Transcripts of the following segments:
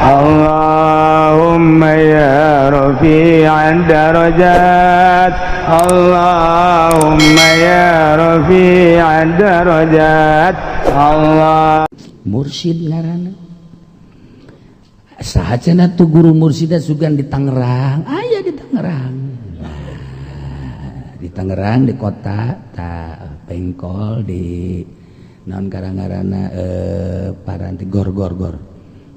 Allahumma ya rafi'ad darajat, Allahumma ya rafi'ad darajat. Allah mursyid ngaranna saha cenah tuh guru mursyida sugan di Tangerang, aya di Tangerang. Nah, di Tangerang di kota ta Pengkol di naon karang-karana paranti gor gor gor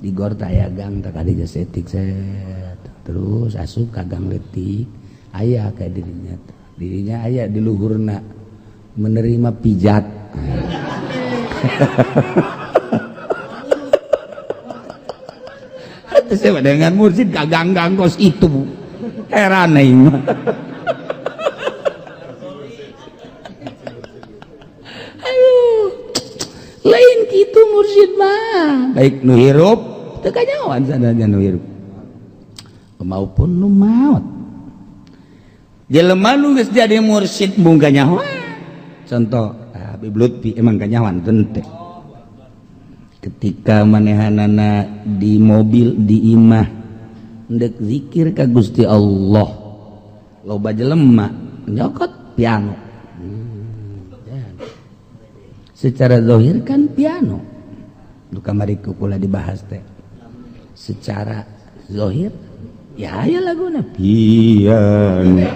di gor ta aya gang tak kadinya setik set terus asup ka gang leutik aya ka dirinya dirinya aya di luhurna menerima pijat. Saya dengan mursyid ka gang-gang kos itu heran aing. Aduh, lain kitu mursyid mah baik nu hirup teu kanyahoan sadaya nu hirup maupun nu maot. Jelema nu geus jadi mursyid mung kanyahoan. Contoh Habib Lutfi emang kanyahoan teu. Ketika manehanana di mobil di imah ndek zikir ka Gusti Allah loba jelema nyokot piano. Secara zahir kan piano nu kamari kula dibahas teh secara zahir ya aya laguna piano.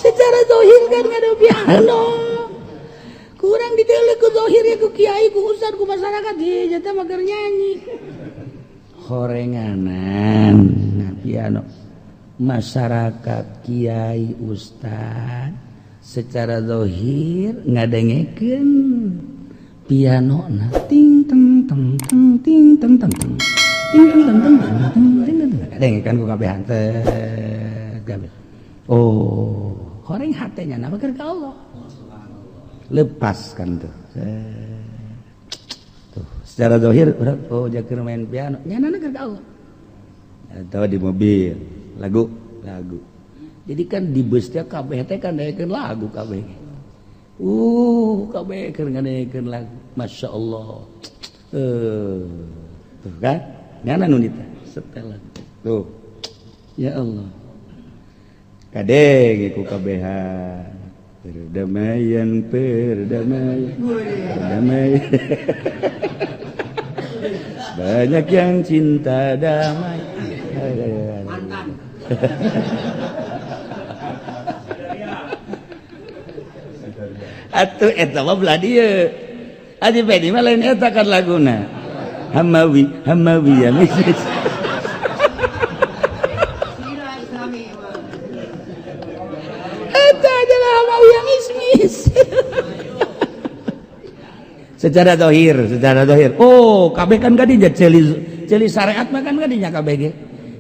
Secara zahir kan ada piano kurang diteuleuh ku zahir ku kiai ku ustad ku masyarakat di jatah mah keur nyanyi horenganan. Nah piano masyarakat kiai ustad secara zahir ngadengekeun piano na ting teng teng teng ting teng teng teng ting teng teng teng teng ting teng ngadengekeun ku kabehan teh kabeh. Oh horeng hatenya nama keur ka Allah lepaskan tuh. Tuh secara zahir urang oh jaker main piano nyanana keur ka Allah atau di mobil lagu lagu. Jadi kan di bus teh kabeh teh kan daekeun lagu kabeh. Kabeh keur ngadekeun lagu Masya Allah. Tuh kan nyana nu nita setelan tuh ya Allah kadege ku kabehan perdamaian perdamaian perdamaian banyak yang cinta damai. Atuh eta mah belah dieu Adi Pedi mah lain eta kan laguna Hamawi Hamawi ya misis. Secara zahir, secara zahir. Oh, kabeh kan kadinya ceuli ceuli syariat mah kan kadinya kabeh ge.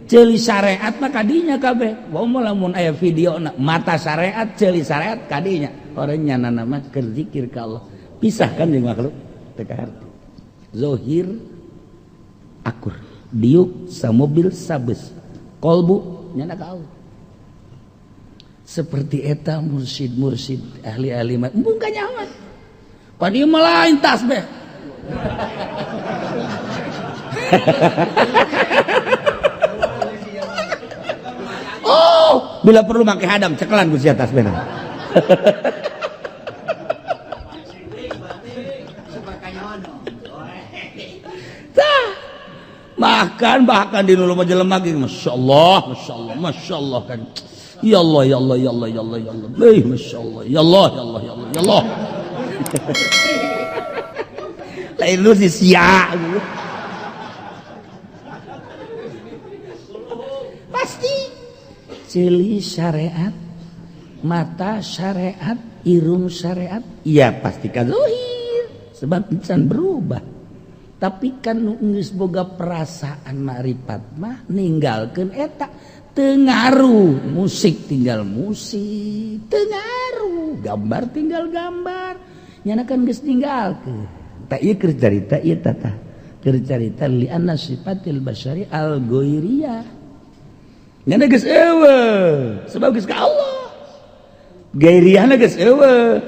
Ceuli syariat mah kadinya kabeh. Wa lamun aya video na, mata syariat, ceuli syariat kadinya. Orang nyanana mah keur zikir ka Allah. Pisahkan jeung makhluk teu kaharti. Zahir akur, diuk samobil sabes. Kolbu nyana ka Allah. Seperti eta mursyid-mursyid ahli-ahli mah embung kanyahoan. Pan ieu mah lain tasbih. Oh, bila perlu make hadam cekelan ku sia tasbihna. Tah. Bahkan di nu loba jelema ge masyaallah, masyaallah, masyaallah kan. Ya Allah, ya Allah, ya Allah, ya Allah, ya Allah. Masyaallah, ya Allah, ya Allah, ya Allah, ya Allah. Lain lu si sia pasti ceuli syariat mata syariat irung syariat iya pasti kan zahir sebab can berubah. Tapi kan nu geus boga perasaan makrifat mah ninggalkeun eta teu ngaruh musik tinggal musik teu ngaruh gambar tinggal gambar nyana kan geus ninggalkeun. Tak ieu keur carita ieu tata keur carita li anna sifatil basyari al ghairiyah nyana geus eueuh sebab geus ka Allah ghairiyahna geus eueuh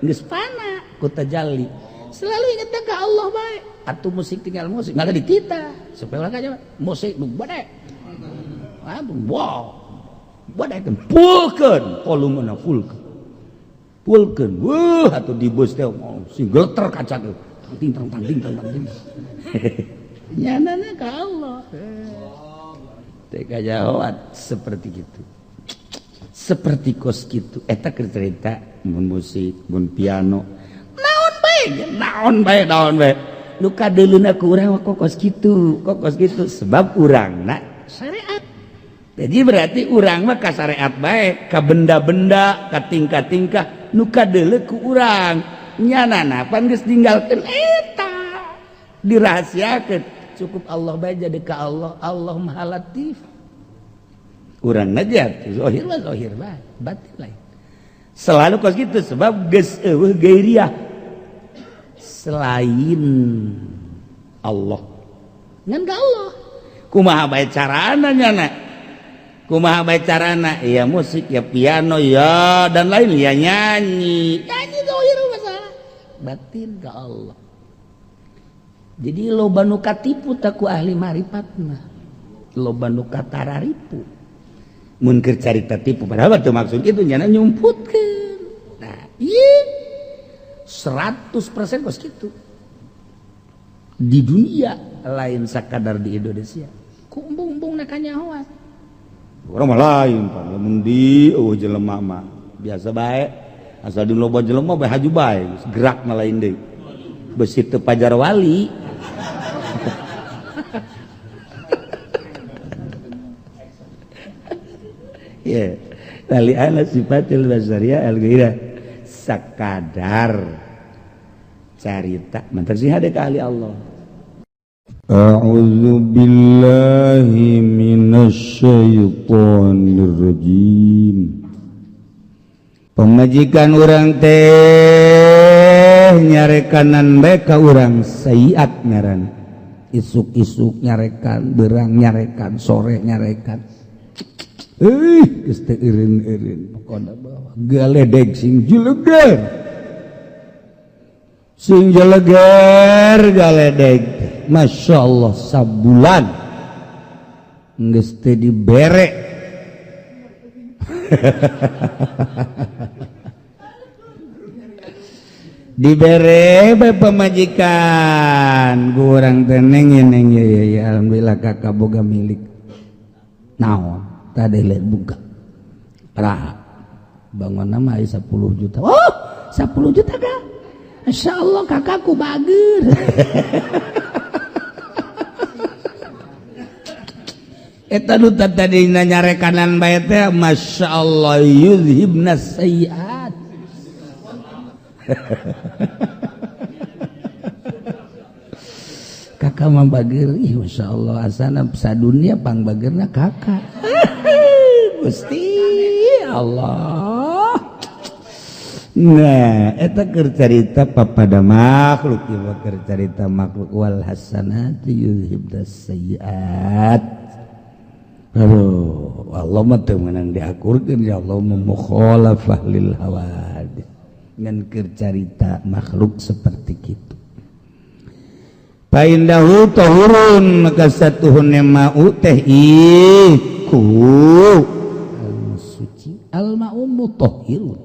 geus fana. Ku tajalli. Selalu inget ka Allah bae. Atuh musik tinggal musik, nggak ada ditita. Supaya urang aja musik nu bade. Aduh, wow. Bade pulkeun, volumena fullkeun. Pulkeun. Weuh, atuh di bus teh sing geleter kaca teh. Tang ting tang ting tang ting. Nyanana ka Allah. Teh kajahoan seperti gitu. Seperti kos gitu. Eta keur cerita mun musik, mun piano. Naon bae, naon bae, naon bae. Nu kadeuleuna ku urang kok kos kitu, kok kos kitu sebab urangna syariat. Jadi berarti urang mah ka syariat bae, ka benda-benda, ka tingkah-tingkah nu kadeuleu ku urang. Nyanana pan geus ninggalkeun eta. Dirahasiakeun. Cukup Allah bae jadi ka Allah, Allah Maha Latif. Urang aja zahir mah zahir bae, batin lain. Selalu kos gitu sebab geus eueuh gairiah selain Allah. Ngan ka Allah. Kumaha bae carana nyana? Kumaha bae carana? Ya musik, ya piano, ya dan lain, ya nyanyi. Nyanyi zahir masalah. Batin ka Allah. Jadi loba nu katipu tak ku ahli marifat mah. Loba nu katararipu. Mun keur carita tipu padahal teu maksud itu nyana nyumputkeun. Nah, ieu 100% kos kitu. Di dunia lain sakadar di Indonesia. Ku embung-embung na kanyahoan. Urang mah lain pan, lamun di eueuh jelema mah biasa bae. Asal di loba jelema bae haju bae, gerak mah lain deui. Besi teu pajar wali. Ya, tali ala sifatil basariyah al-ghairah sakadar carita mantar sih ada ka ahli Allah. A'udzu billahi minasyaitonir rajim. Pemajikan urang teh nyarekanan bae ka urang sayiat ngaran. Isuk-isuk nyarekan, berang nyarekan, sore nyarekan. Geus teu eureun-eureun pokona bawa galedeg sing jeleger. Sing jeleger galedeg. Masya Allah sabulan geus teu dibere. Dibere bae pamajikan ku urang teh neng neng ya ya ya alhamdulillah kakak boga milik. Naon tadi lihat buka pra bangun nama 10 juta. Oh, 10 juta kak. Masya Allah kakakku bager. Eta nu tadi nyarekanan bae teh Masya Allah yuzhibna sayyiat. Kakak mah bager, ih Masya Allah asana sadunia pang bagerna kakak. Gusti Allah. Nah, eta keur carita papada makhluk, ieu keur carita makhluk wal hasanati yuzhibnas sayyiat. Aduh, Allah mah teu meunang diakurkeun ya Allah mukhalafah lil hawadits. Ngan keur carita makhluk seperti kitu. Paindahu tahurun maka satuhun ma'u teh iku suci al-ma'u mutahhirun.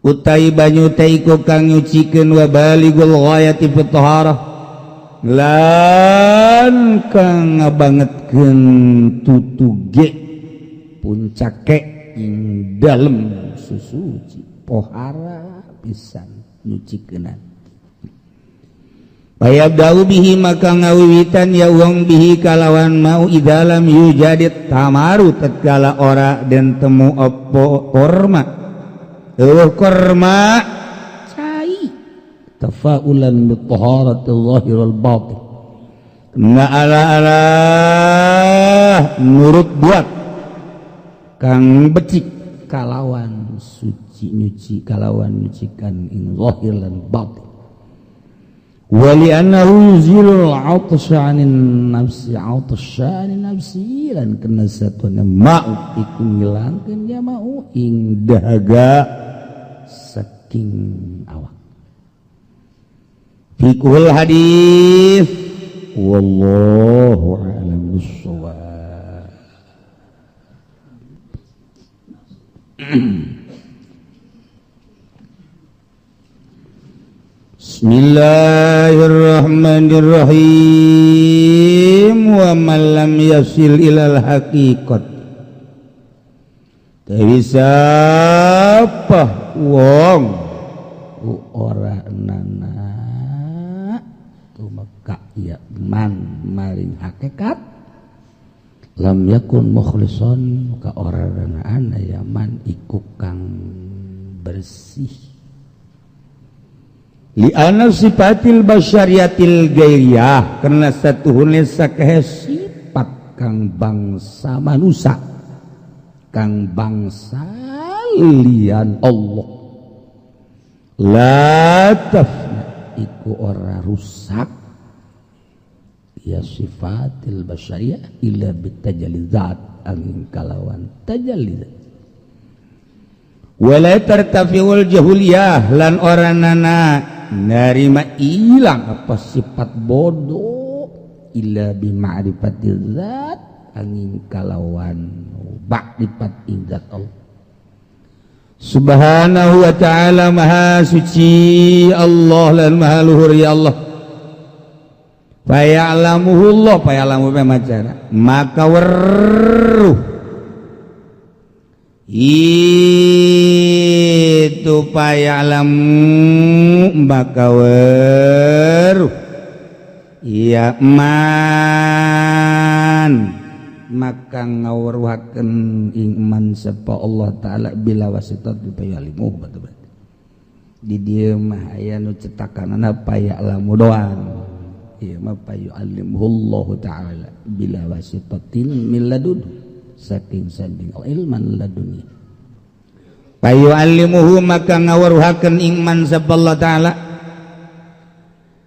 Utai banyu teh iku kang nyucikeun wa baligul ghayati fi taharah lan kang ngabangetkeun tutuge puncake ing dalem susuci pohara pisan nyucikeunan. Payabda'u bihi maka ngawiwitan ya wong bihi kalawan mau idalam yujadit tamaru tatkala ora den temu opo korma. Eueuh korma cai tafaulan bi taharati zahir wal batin. Na ala ala nurut buat kang becik kalawan suci nyuci kalawan nyucikan ing zahir lan batin. Wali annahu yuzilul 'atsha 'anin nafsi 'atsha 'anin nafsi lan kena satuna mau iku ngilangkeun ya mau ing dahaga saking awak. Fiqhul hadis wallahu a'lam bissawab. Bismillahirrahmanirrahim. Wa man lam yasil ilal haqiqat, dewi siapa wong ku ora nana tumeka ya man maring hakikat lam yakun mukhlison ka ora nana ya man iku kang bersih. Li'anna sifatil basyariyatil gairiyah, karena satuhune sakehe sifat kang bangsa manusa, kang bangsa lian Allah, la tafna iku ora rusak ya sifatil basyariyah illa bitajalli zat, angin kalawan tajalli zat. Wala tartafiul jahuliyah lan ora nana narima ilang apa sifat bodoh illa bi ma'rifatiz zat, angin kalawan makrifat ing zat Allah subhanahu wa ta'ala. Maha suci Allah lan maha luhur ya Allah. Faya'lamuhullah, faya'lamu macara maka weruh itu paya'lamu maka weruh ya man maka ngaweruhaken ing man sapa Allah taala bila wasitat payalimu. Berarti di dieu mah aya nu cetakanana paya'lamu doang, ieu mah payu'allimuhullahu taala bila wasitatin min ladun, saking sanding ilman laduni. Payu'allimuhu maka ngaweruhaken ing man sapa Allah taala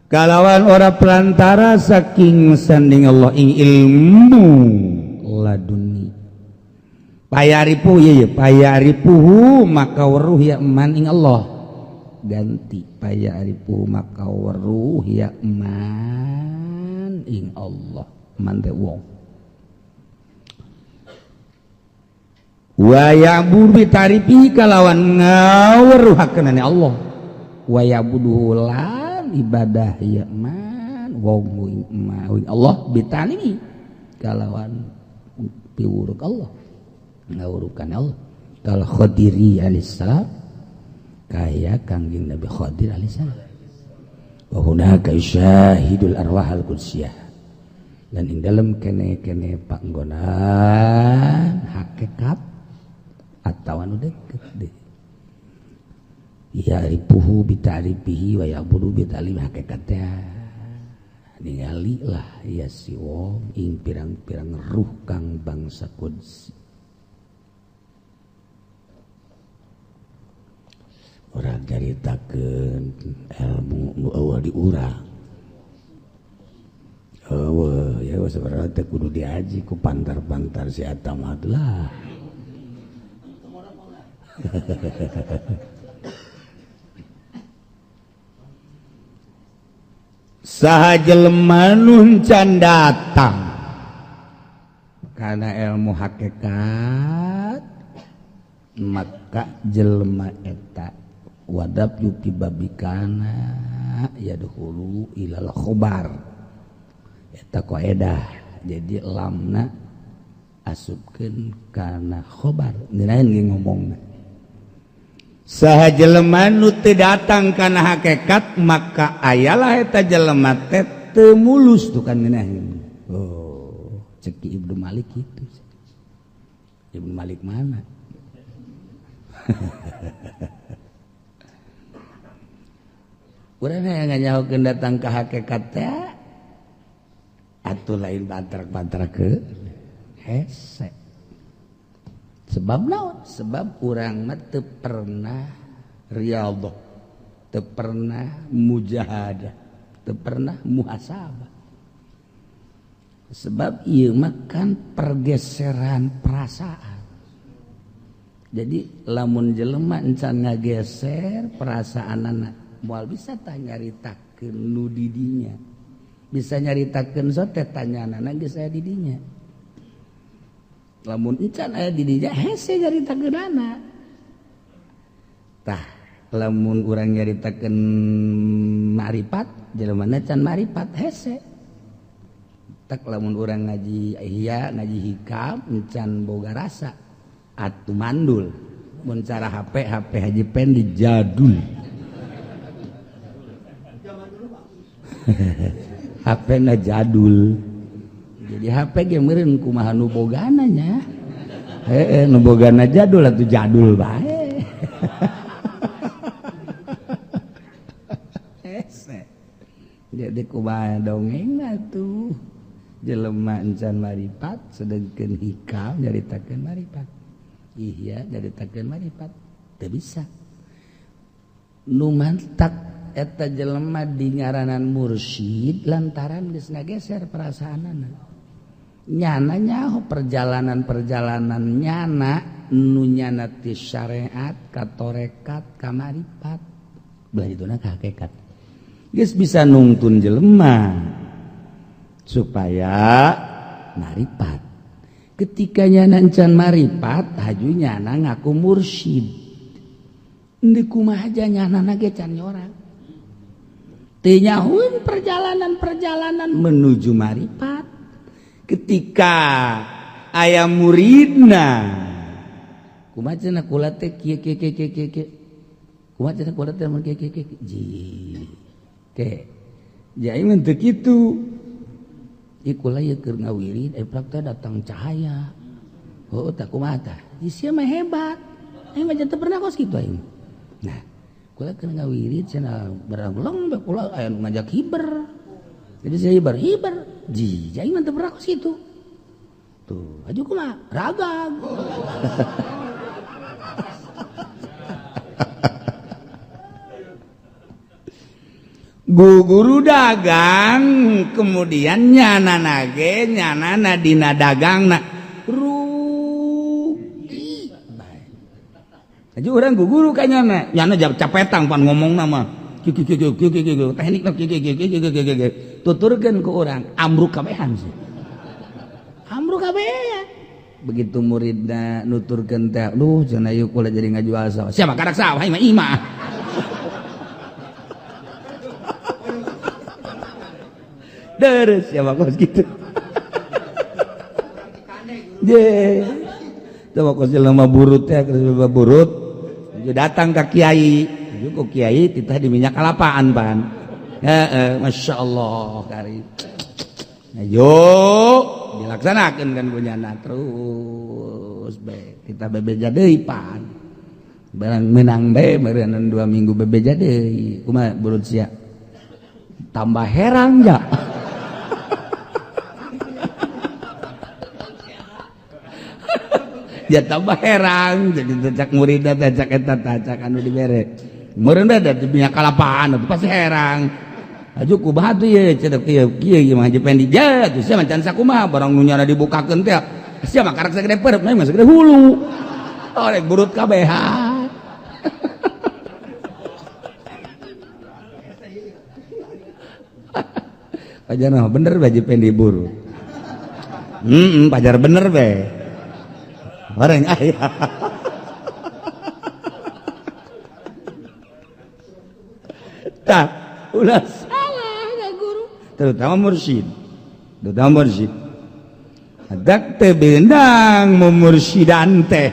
kalawan ora perantara saking sanding Allah ing ilmu laduni. Payaripu ye payaripuhu maka weruh ya man ing Allah, ganti payaripuhu maka weruh ya man ing Allah, man teh wong. Wa ya'budu bi ta'rifihi kalawan ngaweruhakeunane Allah, wa ya'budu lan ibadah ya man wong ing Allah bi ta'limi kalawan piwuruk Allah, ngawurukan Allah. Kal Khadiri alaihissalam, kaya kangjeng Nabi Khadir alaihissalam. Wa hunaka yusyahidul arwah al-qudsiyah, dan ing dalem kene-kene panggonan hakikat atau anu deket deh. Ya ripuhu bita'rifihi wa ya'budu bita'lim, hakikatnya ningali lah ya si wong ing pirang-pirang ruh kang bangsa qudsi. Orang caritakeun ilmu nu eueuh di urang. Eueuh ya sebenarnya teh kudu diaji ku pantar-pantar si Atamad lah. Saha jelema nu can datang karena ilmu hakikat maka jelema eta wadab yupi babikana yadkhulu ilal khobar, eta qaedah. Jadi lamna asupkeun kana khobar, ngeunaheun ge ngomongna. Saha jelema nu teu datang kana hakikat maka ayalah eta jelema teh teu mulus tuh kan ngeunaheun. Oh, cek Ibnu Malik itu. Ibnu Malik mana? Urang hayang nganyahokeun datang ka hakikat teh atuh lain bantrak-bantrak ke hese. Sebab naon? Sebab urang mah teu pernah riyadhah, teu pernah mujahadah, teu pernah muhasabah. Sebab ieu mah kan pergeseran perasaan. Jadi lamun jelema encan ngageser perasaanana Moal bisa tah nyaritakeun nu di dinya. Bisa nyaritakeun sote tanyanana geus aya di dinya. Lamun encan aya di dinya hese nyaritakeunana. Tah lamun urang nyaritakeun makrifat jelema can makrifat hese. Tak lamun urang ngaji Ihya ngaji Hikam encan boga rasa atuh mandul. Mun cara HP HP Haji Pendi jadul. HP na jadul. Jadi HP ge meureun kumaha nu bogana nya. Heeh nu bogana jadul atuh jadul bae. Hese. Jadi kumaha dongeng atuh. Jelema encan maripat sedengkeun Hikam nyaritakeun maripat. Ihya nyaritakeun maripat. Teu bisa. Nu mantak eta jelema di ngaranan mursyid lantaran geus ngageser perasaanana. Nyana nyaho perjalanan-perjalanan nyana nu nyana ti syariat ka tarekat ka maripat. Belah dituna ka hakikat. Geus bisa nungtun jelema supaya maripat. Ketika nyana encan maripat, haju nyana ngaku mursyid. Endi kumaha aja nyana ge can nyorang. Teu nyahueun perjalanan-perjalanan menuju maripat. Ketika aya muridna, kumaha cenah kula teh kieu kieu kieu kieu kieu. Kumaha cenah kula teh mun kieu kieu kieu. Ji. Ke. Jadi mun teu kitu. Ikulah ya keur ngawirid eprak teh datang cahaya. Oh, tak kumaha tah. Sia mah hebat. Aing mah teu pernah kos kitu aing. Nah, kula keur ngawirid cenah barang bae kula aya nu ngajak hiber. Jadi saya hiber, hiber. Ji, aing mah teu pernah kos kitu. Tuh, aju kumaha? Ragag. Guru dagang kemudian nyana nage nyana dina dagangna rugi bae. Aju urang guru ka nyana, nyana capetang pan ngomongna mah. Kieu kieu kieu kieu kieu teknikna kieu kieu kieu kieu kieu. Tuturkeun ku urang amruk kabehan sih. Amruk kabehan. Begitu muridna nuturkeun teh, duh cenah ieu kula jadi ngajual sawah. Siapa karak sawah imah imah. Terus siapa kos gitu. Je. Coba kos jelema burut ya, kos jelema burut. Datang ke kiai, ku kiai titah di minyak kelapaan pan. Heeh, Masya Allah kari. Ayo dilaksanakan kan punyana terus be kita bebeja deui pan. Barang menang be meureun 2 minggu bebeja deui. Kumaha burut sia? Tambah herang ja. Ya tambah herang jadi cak muridna teh cak eta teh cak anu dibere. Meureun da di minyak kalapaan atuh pasti herang. Aju kumaha tuh ieu cenah kieu kieu ieu mah Haji Pendi ja atuh sia mah can sakumaha barang nu nyana dibukakeun teh sia mah karak sagede perep mah sagede hulu. Oh rek burut kabehan. Pajar mah bener bae Haji Pendi burut. Heeh, pajar bener bae. Orang ayah. Tak, ulah salah gak guru. Terutama mursyid. Terutama mursyid. Adak teu beunang mumursidan teh.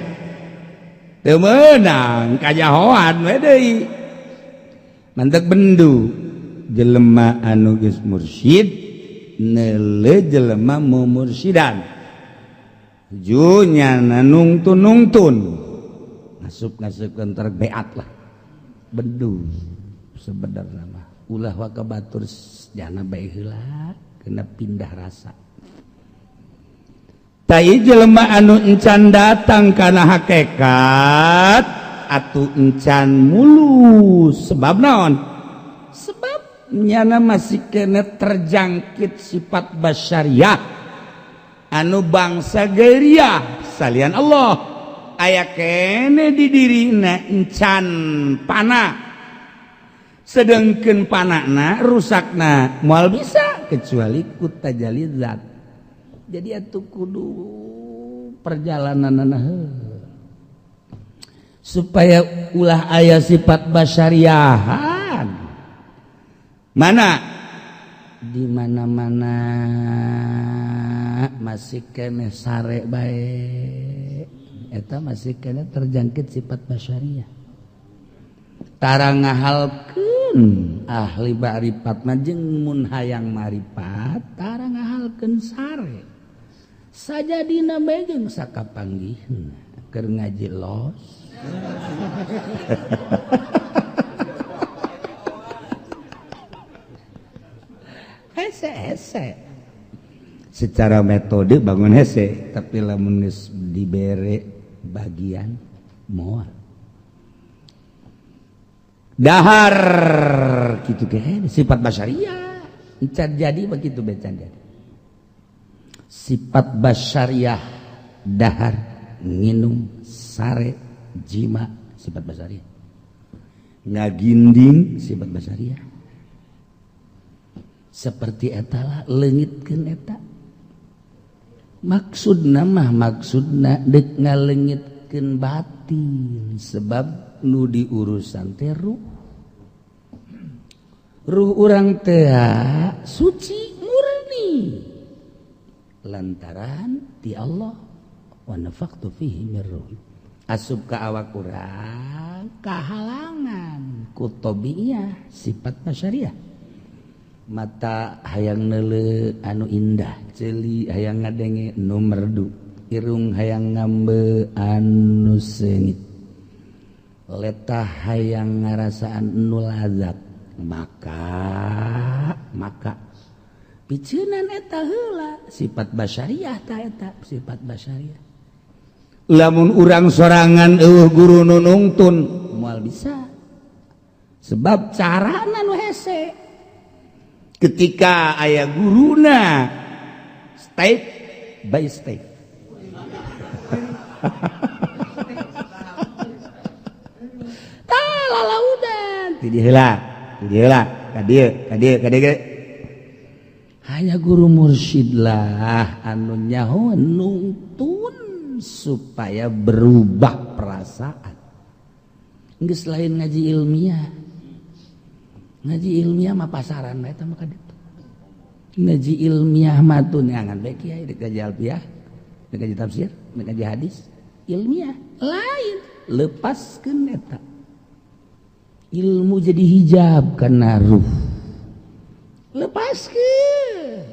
Teu meunang kajahoan we deui. Mantek bendu jelema anu geus mursyid neuleuh jelema mumursidan. Junya nungtun nungtun ngasup-ngasupkeun terbeat lah bendu sebenarnya mah ulah waka batur jana bae heula kena pindah rasa tai jelema anu encan datang kana hakikat atuh encan mulus sebab naon sebab nyana masih kena terjangkit sifat basyariah anu bangsa geria salian Allah aya kene di dirina encan panah. Sedengkeun panakna rusakna moal bisa kecuali ku tajalli zat. Jadi atuh kudu perjalananna supaya ulah aya sifat basyariahan. Mana di mana-mana masih keneh sare bae eta masih keneh terjangkit sifat basyariah. Tara ngahalkeun ahli ma'rifat mah jeung mun hayang ma'rifat tara ngahalkeun sare sajadina bae jeung sakapanggihna keur ngaji los. Hese hese secara metode bangun hese, tapi lamun geus dibere bagian moal dahar kitu ge sifat basyariah encan jadi begitu becan jadi sifat basyariah dahar nginum sare jima sifat basyariah, ngaginding sifat basyariah. Seperti eta lah leungitkeun eta maksudna mah maksudna deuk ngaleungitkeun batin sebab nu diurusan teh ruh. Ruh urang teh suci murni lantaran ti Allah wa nafaqtu fihi mir ruhi. Asup ka awak urang kahalangan ku tabiiyah sifat basyariah. Mata hayang neuleu anu indah, ceuli hayang ngadenge nu merdu, irung hayang ngambe anu seungit, letah hayang ngarasaan nu lazat, maka piceunan eta heula sifat basyariah ta eta sifat basyariah. Lamun urang sorangan eueuh guru nu nungtun moal bisa sebab carana nu hese. Ketika aya guruna step by step. Tah lalaudan ti dieu heula, ti dieu heula, ka dieu, ka dieu, ka dieu. Hanya guru mursyid lah anu nyaho nungtun supaya berubah perasaan. Geus lain ngaji ilmiah. Ngaji ilmiah mah pasaran eta mah ka ditu. Ngaji ilmiah mah tuh neangan bae kiai dek ngaji alfiah, dek ngaji tafsir, dek ngaji hadis, ilmiah lain lepaskeun eta. Ilmu jadi hijab kana ruh. Lepaskeun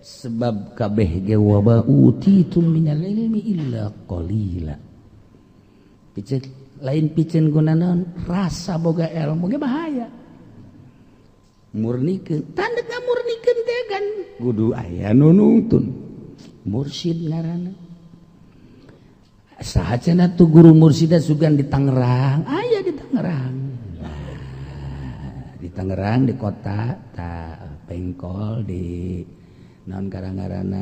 sebab kabeh ge wa ma utitum minal ilmi illa qalila. Piceun lain piceun guna naon rasa boga ilmu ge bahaya. Murnikeun tanda ngamurnikeun teh kan kudu aya nu nungtun mursyid ngaranna. Saha cenah tuh guru mursyidna sugan di Tangerang, aya di Tangerang. Nah, di Tangerang di kota ta Pengkol di naon karang-ngaranna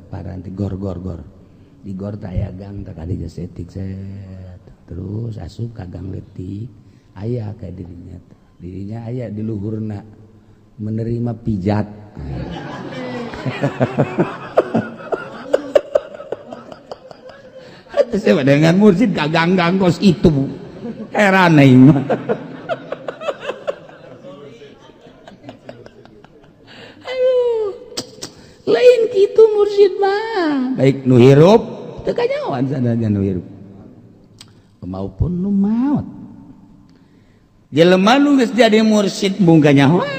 paranti gor gor gor. Di gor teh aya gang teh kadinya setik set. Terus asup ka gang leutik aya ka dirinya. Dirinya aya di luhurna menerima pijat. Saya dengan mursyid gagang-gang kos itu heran aing mah. Aduh, lain kitu mursyid mah. Baik nu hirup teu kanyahoan sadaya nu hirup maupun nu maot. Jelema nu geus jadi mursyid mung kanyahoan.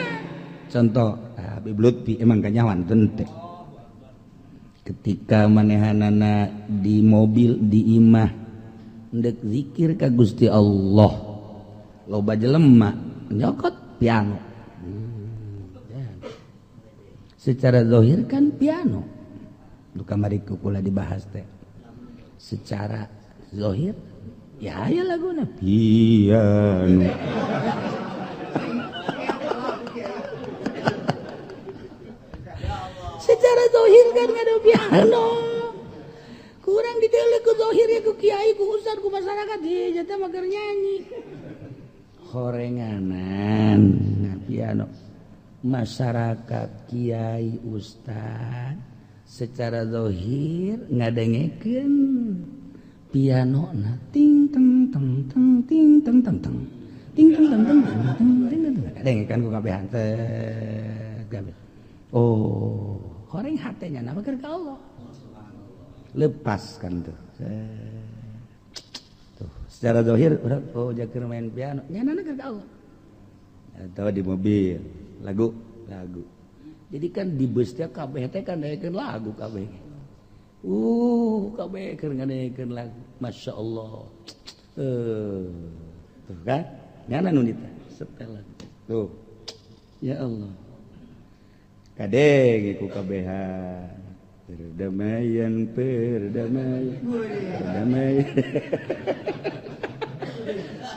Contoh Habib Lutfi emang kanyahoan teu. Ketika manehanana di mobil di imah ndek zikir ka Gusti Allah loba jelema nyokot piano. Secara zahir kan piano nu kamari kula dibahas teh. Secara zahir ya aya laguna piano. Secara zahir kan ngadu piano. Kurang didele ku zahir ya ku kiai ku ustad ku masyarakat di jatah mah keur nyanyi. Horenganan piano masyarakat kiai ustad secara zahir ngadengekeun piano na ting teng teng teng ting teng teng teng ting teng teng teng teng ting teng ngadengekeun ku kabehan teh kabeh. Oh, horeng hatenya nama keur ka Allah. Lepaskan tuh. Tuh, secara zahir urang oh jaker main piano, nyanana keur ka Allah. Atau di mobil, lagu, lagu. Jadi kan di bus teh kabeh teh kan daekeun lagu kabeh. Kabeh keur ngadekeun lagu. Masya Allah. Tuh kan? Nyana nu nita setel lagu. Tuh. Ya Allah. Kadege ku kabehan. Perdamaian, perdamaian, perdamaian.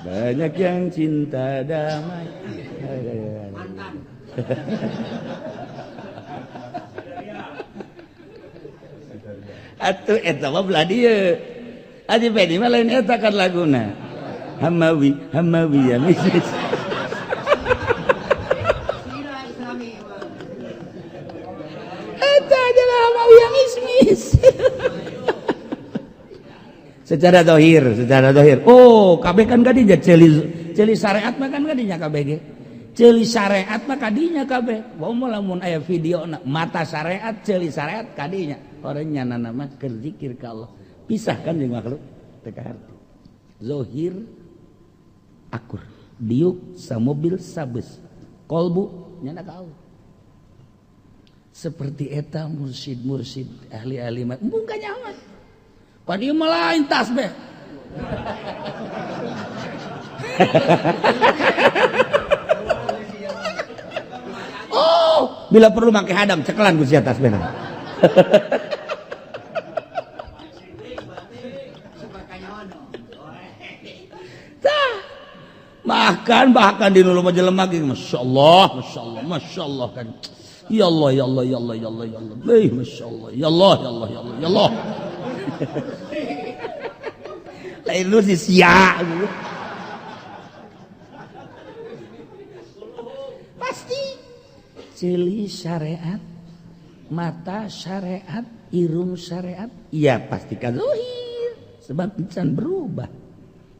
Banyak yang cinta damai. Mantan. Atuh eta mah belah dieu. Aji Pedi mah lain eta kan laguna. Hamawi, Hamawi ya misis. Eta adalah Hamawi yang ismis. Secara zahir, secara zahir. Oh, kabeh kan kadinya ceuli ceuli syariat mah kan kadinya kabeh ge. Ceuli syariat mah kadinya kabeh. Wah lamun aya video mata syariat, ceuli syariat kadinya. Orang nyana mah keur zikir ka Allah. Pisahkan jeung makhluk teu kaharti. Zahir akur, diuk samobil sabes. Kolbu nyana ka Allah. Seperti eta mursyid-mursyid ahli-ahli mah embung ka nyawa. Pan ieu mah lain tasbih. Oh, bila perlu make hadam cekelan ku sia tasbihna. Bahkan di nu jelema ge masyaallah, masyaallah, masyaallah kan. Ya Allah, ya Allah, ya Allah, ya Allah, ya Allah. Eh, masyaallah. Ya Allah, ya Allah, ya Allah, ya Allah. Lain lu si sia. Pasti ceuli syariat, mata syariat, irung syariat, ya pasti kan zahir sebab can berubah.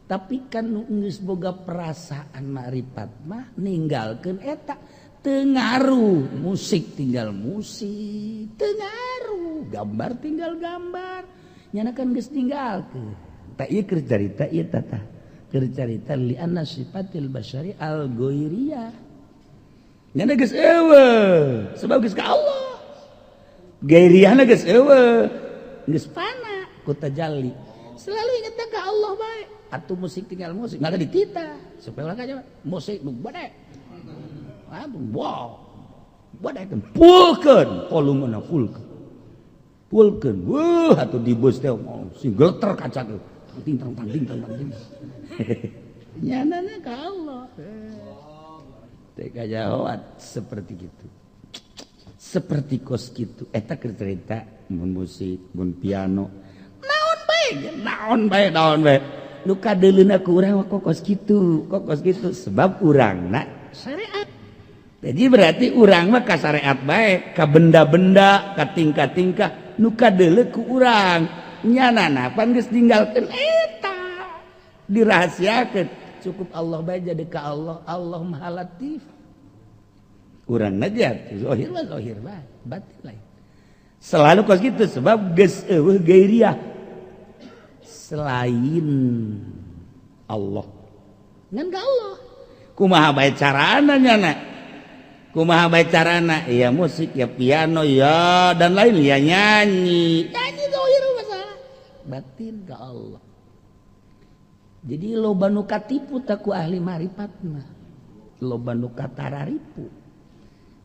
Tapi kan nu geus boga perasaan makrifat mah ninggalkeun eta teu ngaruh, musik tinggal musik, teu ngaruh, gambar tinggal gambar. Nyana kan geus ninggalkeun. Tak ieu keur carita ieu tata. Keur carita li anna sifatil basyari al ghairiyah. Nyana geus eueuh, sebab geus ka Allah. Ghairiyahna geus eueuh, geus fana ku tajalli. Selalu ingat ka Allah bae. Atuh musik tinggal musik, nggak ada ditita. Supaya orang aja musik nu bade. Wow. Bade pulkeun, volumena pulkeun. Pulkeun. Weuh atuh di bus teh sing geleter kaca teh. Ting tang tang ting tang tang ting. Nyanana ka Allah. Teh kajahoat seperti gitu. Seperti kos gitu. Eta keur cerita mun musik, mun piano. Naon bae, naon bae, naon bae. Nu kadeuleuna ku urang kok kos kitu, kok kos kitu sebab urangna syariat. Jadi berarti urang mah ka syariat bae, ka benda-benda, ka tingkah-tingkah nu kadeuleu ku urang. Nyanana pan geus ninggalkeun eta. Dirahasiakeun. Cukup Allah bae jadi ka Allah, Allah Maha Latif. Urang najat, zahir mah zahir bae, batin lain. Selalu kos kitu sebab geus eueuh gairiah. Selain Allah. Ngan ka Allah. Kumaha bae carana nyana? Kumaha bae carana? Ya musik, ya piano, ya dan lain, ya nyanyi. Nyanyi zahir masalah. Batin ka Allah. Jadi loba nu katipu tak ku ahli marifat mah. Loba nu katararipu.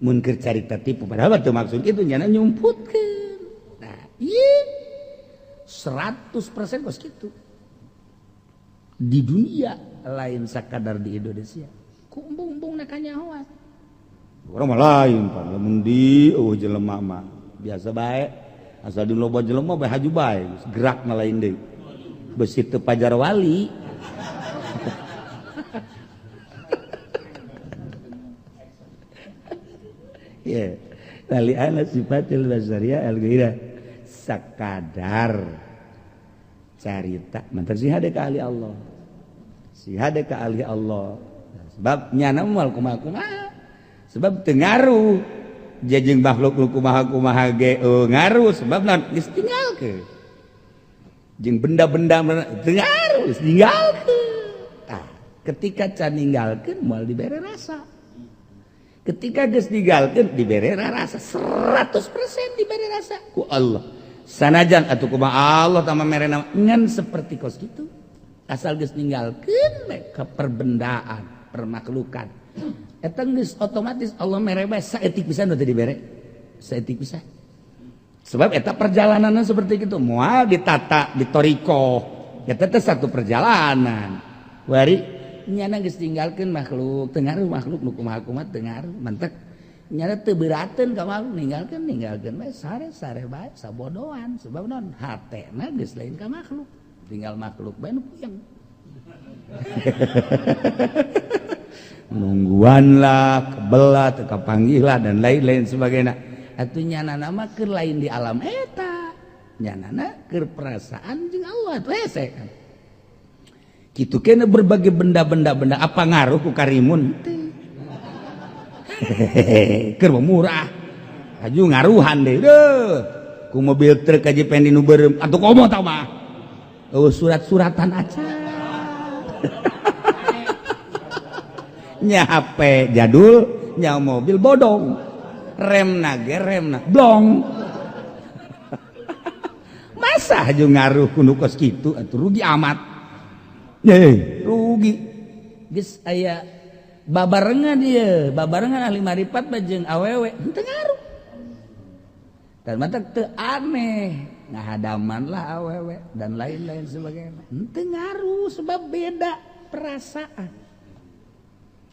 Mun keur carita tipu padahal teu maksud kitu nyana nyumputkeun. Nah, ieu 100% kos kitu. Di dunia lain sakadar di Indonesia. Ku embung-embung na kanyahoan. Urang mah lain pan lamun di eueuh jelema mah biasa bae. Asal di loba jelema bae haju bae, gerakna lain deui. Besi teu pajar wali. Ya li anna sifatil basyariyah al-ghairah sakadar carita mantar si hade ka ahli Allah, si hade ka ahli Allah, sebab nyana moal kumaha-kumaha, sebab teu ngaruh jejeng makhluk nu kumaha-kumaha ge ngaruh, sebab naon geus tinggalkeun jeung benda-benda teu ngaruh geus ninggalkeun. Tah ketika can ninggalkeun moal dibere rasa, ketika geus ninggalkeun dibere rasa 100% dibere rasa ku Allah. Sanajan atuh kumaha Allah tambah merena ngan seperti kos gitu, asal geus ninggalkeun ke perbendaan permakhlukan eta geus otomatis Allah mere bae saeutik pisan nu teu dibere, saeutik pisan. Sebab eta perjalananna seperti itu, moal ditata di toriko eta teh satu perjalanan. Wari nyana geus ninggalkeun makhluk, teu ngaruh makhluk nu kumaha-kumaha teu ngaruh, mantek nyana teu beurateun ka makhluk, ninggalkeun ninggalkeun bae sare-sare bae sabodoan, sebab naon hatena geus lain ka makhluk, tinggal makhluk bae nu puyeng. Nungguan lah, kebelah, teu kapanggih lah dan lain-lain sebagainya. Atuh nyanana mah keur lain di alam eta, nyanana keur perasaan jeung Allah atuh hese kan. Kitu kena berbagai benda-benda benda apa ngaruh ku karimun teu. Keur murah aju ngaruhan deh deuh ku mobil truk aja pengen nu beureum atuh komo tah mah eueuh surat-suratan acan. Nya HP jadul, nya mobil bodong, remna ge remna blong. Masa aju ngaruh ku nu kos kitu atuh rugi amat. Rugi geus aya babarengan ieu, babarengan ahli marifat mah jeung awewe henteu ngaruh. Dan mata teu aneh, ngahadaman lah awewe dan lain-lain sebagainya. Henteu ngaruh sebab beda perasaan.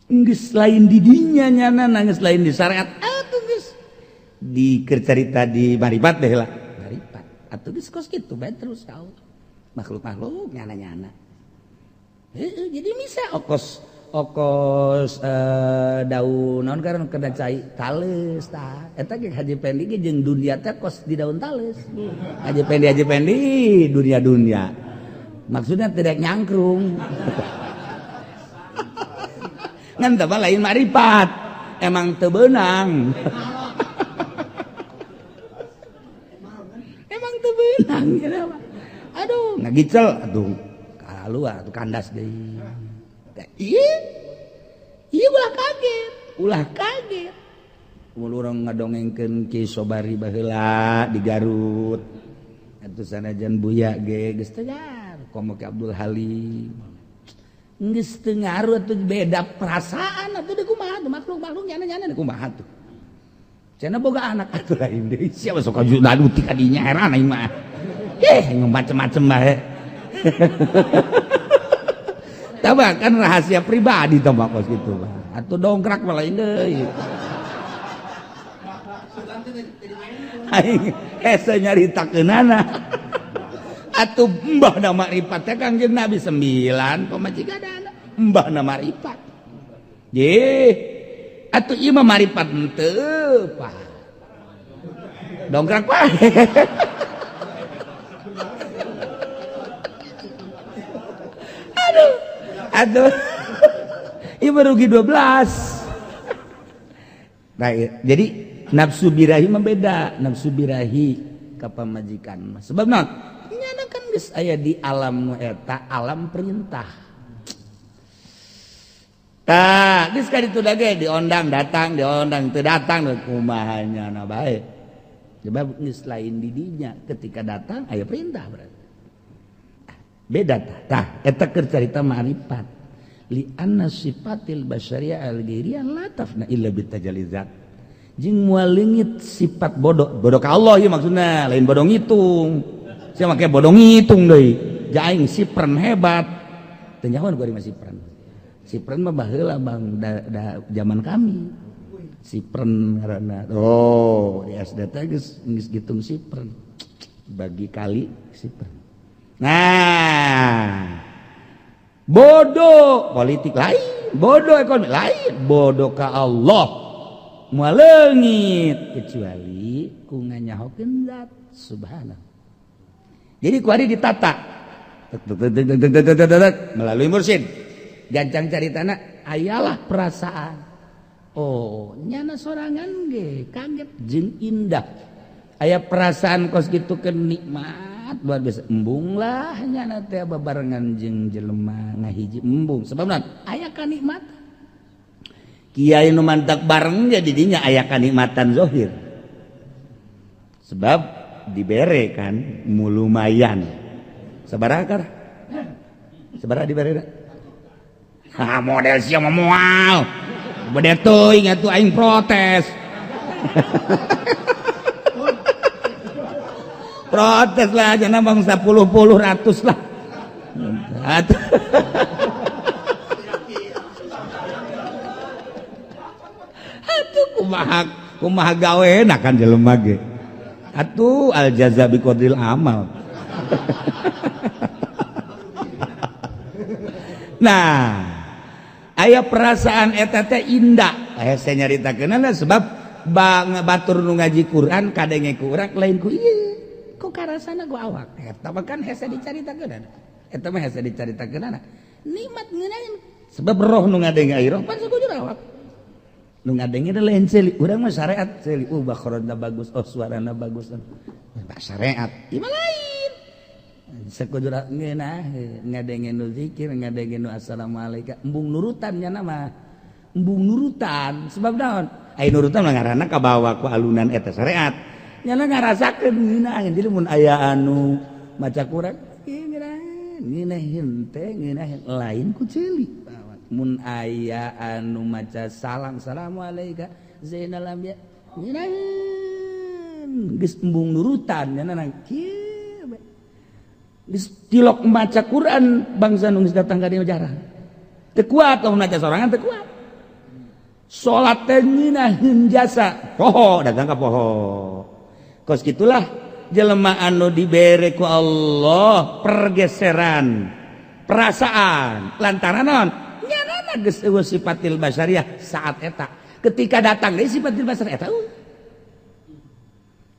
Geus lain di dinya nyana, geus lain di syariat atuh geus di keur carita di marifat deh lah. Marifat atuh geus kos kitu bae terus ka Allah. Makhluk-makhluk nyana-nyana. Heeh, jadi bisa okos okos daun naon karena kena cai tales tah eta ge Haji Pendi ge jeung dunia teh kos di daun tales. Haji Pendi Haji Pendi dunia-dunia maksudnya tidak nyangkrung. Ngan teh lain marifat emang teu beunang. Emang teu beunang kenapa? Aduh ngagicel aduh kaluar atuh kandas deui. Iya, iya ulah kaget. Mun urang ngadongengkeun Ki Sobari baheula di Garut. Atuh sanajan Buya ge geus teu ngaruh, komo Ki Abdul Halim. Geus teu ngaruh atuh beda perasaan atuh deui kumaha tuh makhluk-makhluk nyana-nyana deui kumaha tuh. Cenah boga anak atuh lain deui. Siapa sok aju ti kadinya heran aing mah. Heh, macem-macem bae. Tah kan rahasia pribadi tah mah kos kitu mah. Atuh dongkrak mah lain deui. Aing hese nyaritakeunana. Atuh mbahna makrifat teh Kangjeng Nabi 9 pamajikanana. Mbahna makrifat. Ye. Atuh ieu mah makrifat henteu, Pak. Dongkrak bae. Aduh. Aduh. Ieu rugi 12. Nah, jadi nafsu birahi mah beda, nafsu birahi ka pamajikan mah. Sebab naon? Nyana kan geus aya di alam nu eta, alam perintah. Tah, geus ka ditu ge diondang datang, diondang teu datang kumaha nyana bae. Sebab geus lain di dinya, ketika datang aya perintah berarti. Beda tah, tah eta keur carita ma'rifat. Li anna sifatil basyariyah al-ghairiyah la tafna illa bitajallizat. Jeung moal leungit sifat bodoh, bodoh ka Allah ieu maksudna, lain bodoh ngitung. Sia make bodoh ngitung deui. Ja aing sipren hebat. Teu nyahoan gua mah sipren. Sipren mah baheula Bang, da zaman kami. Sipren ngaranna. Oh, di SD teh geus ngitung sipren. Bagi kali sipren. Nah, bodoh politik lain, bodoh ekonomi lain, bodoh ka Allah. Moal leungit kecuali ku nganyahokeun zat subhanahu. Jadi ku ari ditata melalui mursyid. Gancang caritana ayalah perasaan. Oh, nyana sorangan ge kaget jeung indah. Aya perasaan kos kitu kenikmat luar biasa. Embung lah nyana teh babarengan jeung jelema ngahiji embung. Sebabna aya kanikmatan. Kiai nu mantak bareng jadi dinya aya kanikmatan zahir. Sebab dibere kan lumayan. Sabaraha kar? Sabaraha dibere? Ha model sia mah moal. Bede teuing atuh aing protes. Protes lah jangan bangsa puluh-puluh ratus lah. Atuh. Atuh kumaha kumaha gawe kan jelema ge. Atuh al jaza bi qadril amal. Nah, aya perasaan eta teh indah. Saya nyaritakeunana sebab batur nu ngaji Quran kadenge ku urang lain ku ieu. Kok karasana ku awak. Eta mah kan hese dicaritakeunana. Eta mah hese dicaritakeunana. Nikmat ngeunaheun. Sebab roh nu ngadenge ai roh pan sakujur awak. Nu ngadenge teh lain ceuli. Urang mah syariat ceuli. Bakhrajna bagus, oh suarana bagus. Bah syariat. Ieu mah lain. Sakujur ngeunah ngadenge nu zikir, ngadenge nu assalamualaikum, embung nurutan nya mah. Embung nurutan sebab naon? Ai nurutan mah ngaranna kabawa ku alunan eta syariat. Nyana ngarasakeun ngeunaheun. Jadi mun aya anu maca Quran, ngeunaheun teh ngeunaheun lain ku ceuli. Mun aya anu maca salam assalamualaikum Zainal Anbiya ngeunaheun geus embung nurutan nyana nang kieu bae. Geus tilok maca Quran bangsa nu geus datang ka dieu jarang. Teu kuat lamun maca sorangan teu kuat. Salat teh ngeunaheun jasa poho datang ka poho. Kos gitulah jelema anu dibere ku Allah pergeseran perasaan lantaran naon nyanana geus eueuh sifatil basyariah saat eta. Ketika datang deui sifatil basyariah eta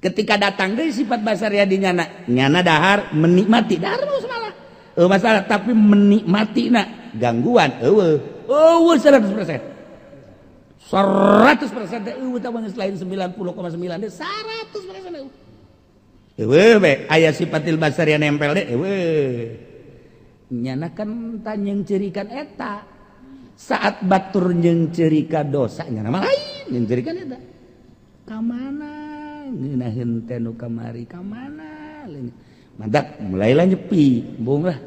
ketika datang deui sifat basyariah di nyana, nyana dahar menikmati dahar masalah. Eueuh masalah tapi menikmatina gangguan eueuh. Eueuh 100%. 100% teh eueuh tah geus lain 90,9 teh 100% eueuh. Eueuh be aya sifatil basyariah nempel deh eueuh. Nyana kan tanyeng cerikan eta. Saat batur nyengcerika dosa nyana mah lain nyengcerikan eta. Ka mana ngeunaheun teh nu kamari ka mana? Mantak mulailah nyepi, embung lah.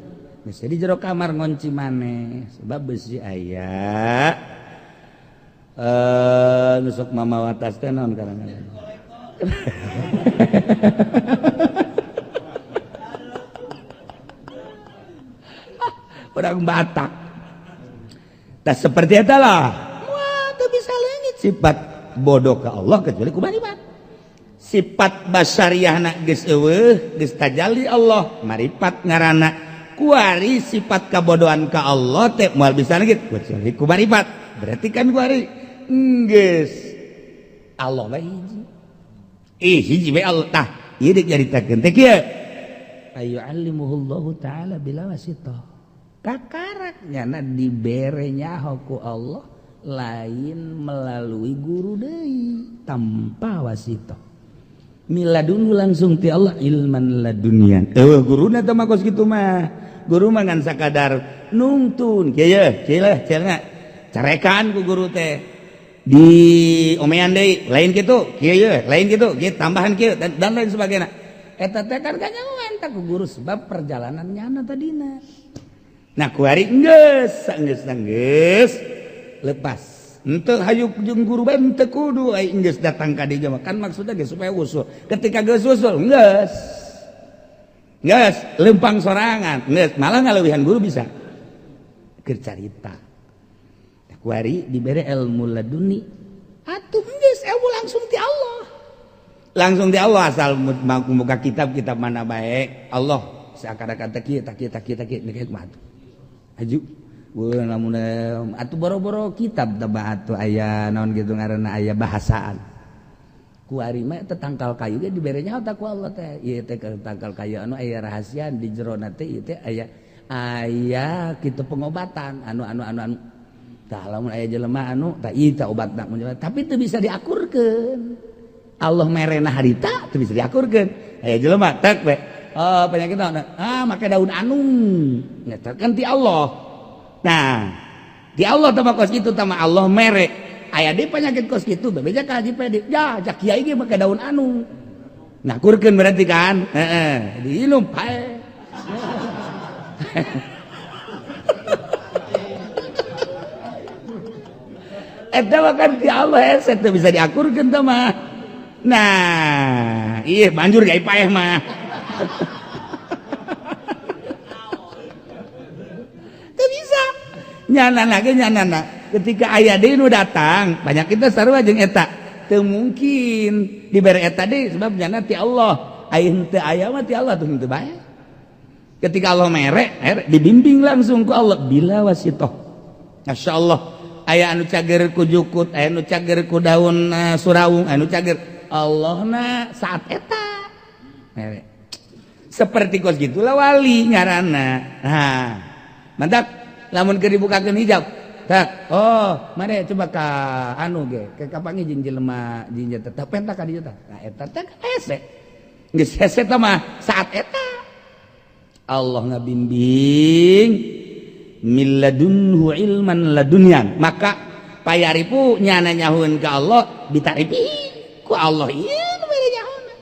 Geus di jero kamar ngonci maneh sebab besi aya nusuk mama watas teh naon kadang-kadang. Orang Batak. Tah seperti eta lah. Wah, teu bisa leungit sifat bodoh ke Allah kecuali ku maripat. Sifat basyariahna geus eueuh, geus tajalli Allah, maripat ngaranna. Kuari sifat kabodohan ka Allah teh moal bisa leungit kecuali ku maripat. Berarti kan kuari geus Allah bae hiji. Ih hiji bae Allah tah. Ieu deuk nyaritakeun teh kieu. Ayyu'allimuhullahu ta'ala bila wasitah. Kakarak nyana dibere nyaho ku Allah lain melalui guru deui tanpa wasitah. Miladunhu langsung ti Allah ilman ladunian. Eueuh guruna teh mah kos kitu mah. Guru mah ngan sakadar nungtun. Kieu ye, kieu lah, cenah. Carekan ku guru teh. Di omean deui, lain kitu, kieu ye, lain kitu, kieu tambahan kieu dan lain sebagainya. Eta teh kan kanyahoan tah ku guru sebab perjalanan nyana tadina. Nah kuari geus, geus geus lepas. Henteu hayu jeung guru bae henteu kudu ai geus datang ka dieu mah kan maksudna geus supaya usul. Ketika geus usul geus. Geus lempang sorangan, geus malah ngaleuwihan guru bisa. Keur carita. Nah kuari dibere ilmu laduni atuh geus ilmu langsung ti Allah. Langsung ti Allah asal muka kitab-kitab mana bae Allah seakan-akan teh kieu tah kieu tah kieu tah kieu mah. Aju Lamun atuh boro-boro kitab teh atuh aya naon kitu ngaranna aya bahasaan. Ku ari mah teh tangkal kayu ge dibere nyaho ku Allah teh. Ieu teh tangkal kayu anu aya rahasia di jerona teh ieu teh aya aya kitu pengobatan anu anu anu anu. Tah lamun aya jelema anu tah ieu teh obatna tapi teu bisa diakurkeun. Allah merena harita teu bisa diakurkeun. Aya jelema tek we. Oh penyakit naon? Ah make daun anu. Nya kan ti Allah. Nah, di Allah tama kos kitu tama Allah mere. Aya deui penyakit kos kitu bebeja ka Haji Pedi. Ya, jak kiai ge make daun anu. Ngakurkeun berarti kan? Heeh, diinum pae. Eta mah kan di Allah hese teu bisa diakurkeun teh mah. Nah, ieu banjur ge paeh mah. Bisa nyana lagi nyana ketika ayah deui nu datang banyak kita sarua jeung eta teu mungkin dibere eta deui sebab nyana ti Allah aya henteu aya mah ti Allah tuh henteu bae. Ketika Allah mere dibimbing langsung ku Allah bila wasitoh. Masyaallah aya anu cager ku jukut, aya anu cager ku daun suraung, anu cager Allahna saat eta mere. Seperti kos gitulah wali ngaranna. Nah, mantap. Lamun keur dibukakeun hijab tak oh mane coba ka anu ge ke kapangi jeung jelema jeung tetep pentak ka dieu tah nah eta teh hese geus hese tah mah saat eta Allah ngabimbing milladunhu ilman ladunyan maka payaripu nyana nyahueun ka Allah bitarifi ku Allah ieu nu bere nyahoona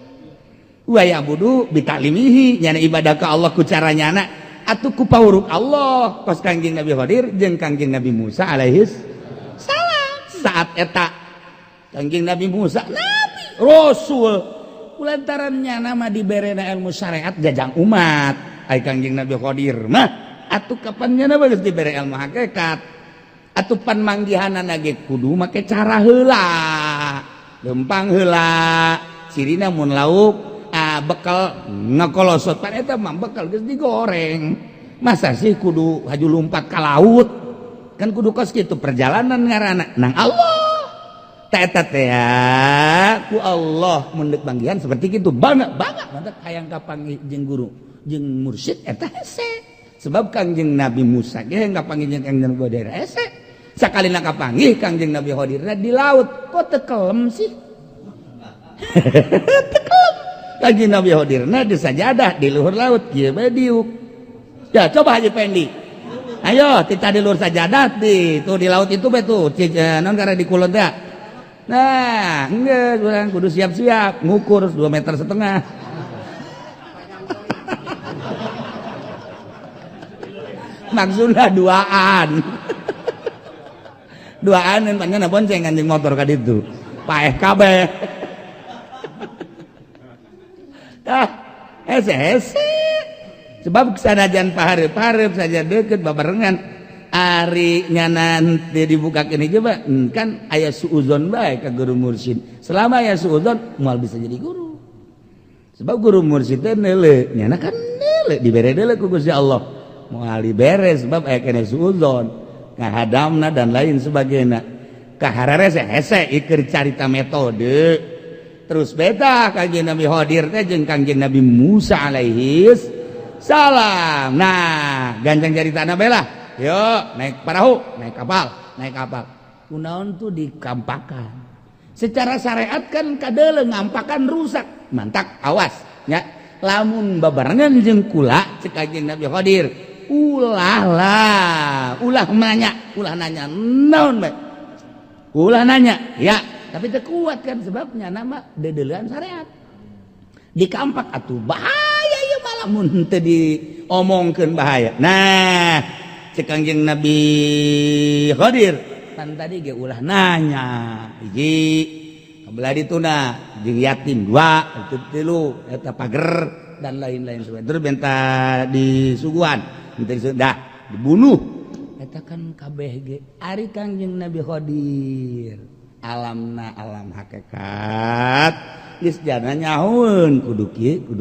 wa ya'budu bitalimihi nyana ibadah ka Allah ku cara nyana atuh ku pauruk Allah kos Kangjeng Nabi Khadir jeung Kangjeng Nabi Musa alaihis salam saat eta Kangjeng Nabi Musa nabi rasul kulantaran nyana mah diberena ilmu syariat jajang umat ai Kangjeng Nabi Khadir mah atuh kapan nyana geus dibere ilmu hakikat atuh pan manggihanana ge kudu make cara heula lempang heula cirina mun lauk bekal ngekolosot pan eta mah bekal geus digoreng masa sih kudu haju lumpat ka laut kan kudu kos kitu perjalanan ngaranna nang Allah ta eta teh ku Allah mun deuk manggihan seperti kitu bangga bangga mantap hayang kapanggih jeung guru jeung mursyid eta hese sebab Kangjeng Nabi Musa ge hayang kapanggih jeung Kangjeng Nabi Khadir hese sakalina kapanggih Kangjeng Nabi Khadirna di laut kok teu kelem sih teu kelem Kanjeng Nabi Khadirna di sajadah di luhur laut kieu bae diuk. Ya coba Haji Pendi. Ayo kita di luhur sajadah di tuh di laut itu bae tuh non karena di kulon teh. Nah, geus urang kudu siap-siap ngukur 2,5 meter. Maksudna duaan. Duaan panjang bonceng anjing motor ka ditu. Paeh kabeh. Ah, hese hese. Sebab sanajan pahareup-hareup saja deket babarengan ari nyana teu dibukakeun coba kan aya suuzon bae ka guru mursyid. Selama aya suuzon moal bisa jadi guru. Sebab guru mursyid teh neuleuh, nyana kan neuleuh dibere deuleuh ku Gusti Allah. Moal dibere sebab aya keneh suuzon, ngahadamna dan lain sebagainya. Kahararese hese ieu carita metode. Terus beta Kangjeng Nabi Khadir teh jeung Kangjeng Nabi Musa alaihis salam. Nah, ganjang caritana bae lah. Yuk, naik parahu, naik kapal, naik kapal. Kunaon tuh dikampakan. Secara syariat kan kadeuleu ngampakan rusak. Mantak awas nya. Lamun babarengan jeung kula cek Kangjeng Nabi Khadir, ulah lah, ulah nanya naon bae. Ulah nanya, ya. Tapi teu kuat kan sebabnya nama dedeulean syariat. Dikampak atuh bahaya ieu malah mun teu diomongkeun bahaya. Nah, cek Kangjeng Nabi Khadir, pan tadi ge ulah nanya. Hiji, kabelah dituna jeung yatim dua, itu tilu, eta pager dan lain-lain sebagainya. Terus benta disuguhan, henteu dah dibunuh. Eta kan kabeh ge ari Kangjeng Nabi Khadir. Alamna alam hakikat geus jana nyahoeun kudu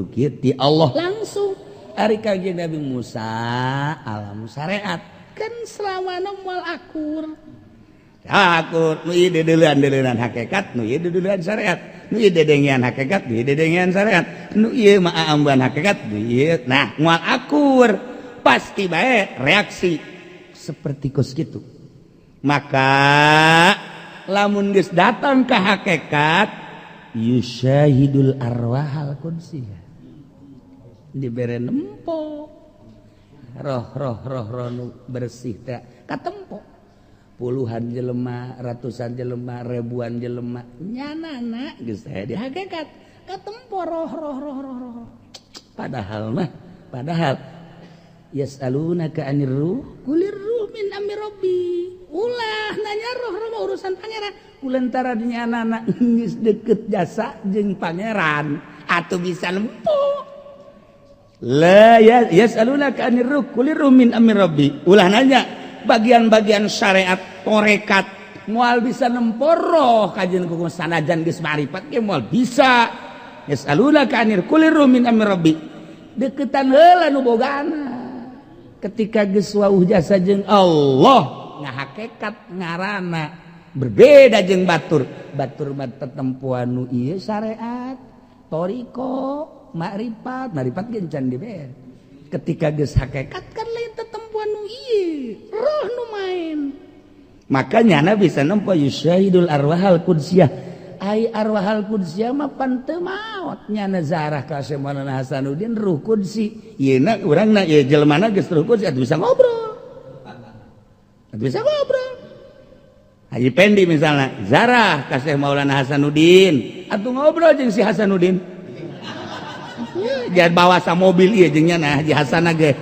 kieu ti Allah langsung. Ari Kangjeng Nabi Musa alam syariat Kan selawana moal akur. Akur nu ieu deudeuleun-deuleunan hakikat, nu ieu deudeuleun syariat, nu ieu dedengean hakikat, nu ieu dedengean syariat, nu ieu mah aamban hakikat, nu ieu nah moal akur. Pasti bae reaksi seperti kos kitu. Maka lamun geus datang ke hakikat yusyahidul arwahal qudsiyah, dibere nempo roh roh roh roh nu bersih teh katempo puluhan jelema, ratusan jelema, ribuan jelema nyanana geus teh di hakikat katempo roh roh roh roh roh. Padahal mah padahal yas'alunaka anir ruh kulir ruh min amri rabbi, ulah nanya roh roh mah urusan pangeran. Kulentara nyanana geus deket jasa jeung pangeran atuh bisa nempo. La yas'alunaka anir ruh kulir ruh min amri rabbi, ulah nanya bagian-bagian syariat torekat moal bisa nempo roh kajian kuku sanajan geus marifat ge moal bisa. Yas'alunaka anir kulir ruh min amri rabbi, deketan heula nu bogana. Ketika geus wauh jasa jeung Allah ngahakekat ngarana berbeda jeung batur. Batur mah tetempuan nu ieu syariat toriko makrifat, makrifat ge can dibere. Ketika geus hakikat kan lain tetempuan nu ieu roh nu main. Maka nyana bisa nempo yusyahidul arwahal qudsiyah. Ai arwahal qudsiyah mah pan teu maot nyana zarah ka Maulana Hasanuddin ruh qudsi. Yeuna urangna ieu jelmana geus ruh qudsi atuh bisa ngobrol. Atuh bisa ngobrol. Haji Pendi misalnya zarah ka Syekh Maulana Hasanuddin atuh ngobrol jeung si Hasanuddin. Jangan bawa sa mobil ieu jeung nyana Haji Hasan ge.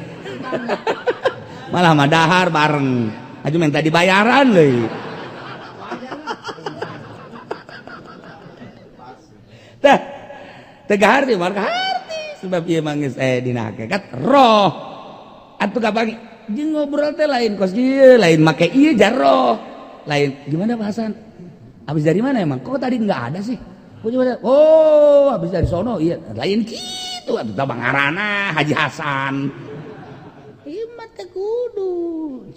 Malah mah dahar bareng. Haji minta dibayaran leuy. Tah teu harti marga harti sebab ieu mah geus aya dina hakikat roh. Atuh kapangi jeung ngobrol teh lain kos ieu, lain make ieu jar roh. Lain gimana Pak Hasan? Habis dari mana emang? Kok tadi enggak ada sih? Oh, habis dari sono, iya. Lain gitu atuh tah bangarana Haji Hasan. Ieu mah teu kudu.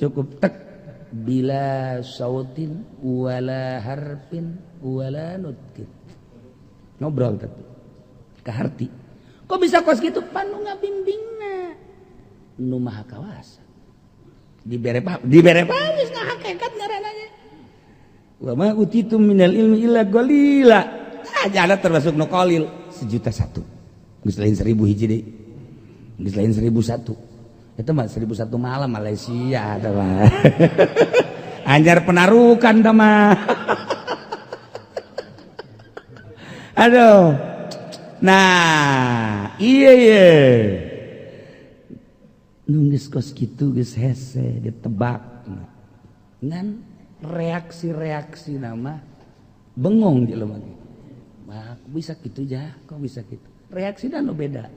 Cukup tek bila sautin wala harfin wala nutkin. Ngobrol tapi kaharti. Kok bisa kos gitu? Panu ngabimbingna. Nu maha kawasa. Dibere paham, dibere paham geus ngahakekat ngarananya. Wa ma utitum minal ilmi illa qalila. Aja termasuk nu qalil 1.001. Geus lain 1000 hiji deui. Geus lain 1001. Eta mah 1001 malam Malaysia eta mah. Anjar penarukan tah mah. Aduh. Nah, iya iya. Nu geus kos kitu geus hese ditebak. Ngan reaksi-reaksi nama bengong jelema ge. Wah, bisa gitu ya, kok bisa gitu. Reaksi dan beda.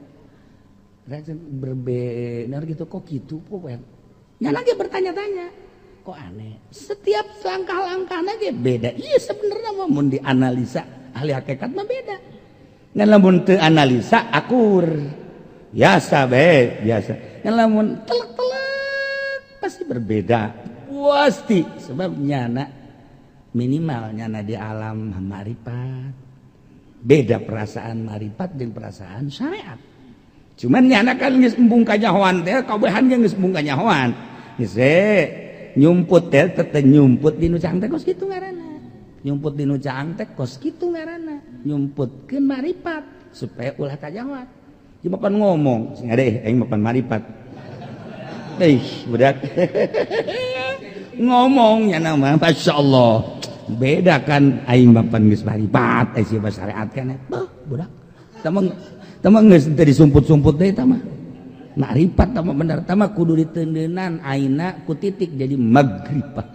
Reaksi berbeda gitu, kok gitu, kok nyana ge bertanya-tanya, kok aneh. Setiap langkah-langkahnya ge beda. Iya sebenarnya mah mun dianalisa ahli hakikat mah beda. Ngan lamun teu analisa akur. Biasa bae, biasa. Ngan lamun telek-telek pasti berbeda. Pasti sebab nyana minimal nyana di alam marifat. Beda perasaan marifat jeung perasaan syariat. Cuman nyana kan geus embung kanyahoan teh, kabehan ge geus embung kanyahoan. Geus nyumput teh teh nyumput di nu caang teh kos kitu ngaranna. Nyumput di nu caang teh kos kitu ngaranna. Nyumputkeun marifat supaya ulah kanyahoan. Jeung mapan ngomong, sing ade aing mapan marifat. Ih, budak. Ngomong nyana mah masyaallah. Beda kan aing mapan geus marifat, ai sia syariat kan. Beuh, budak. Tama geus teu disumput-sumput deui tah mah. Marifat tah mah bener, tah mah kudu diteundeunan aina ku titik jadi magrifat.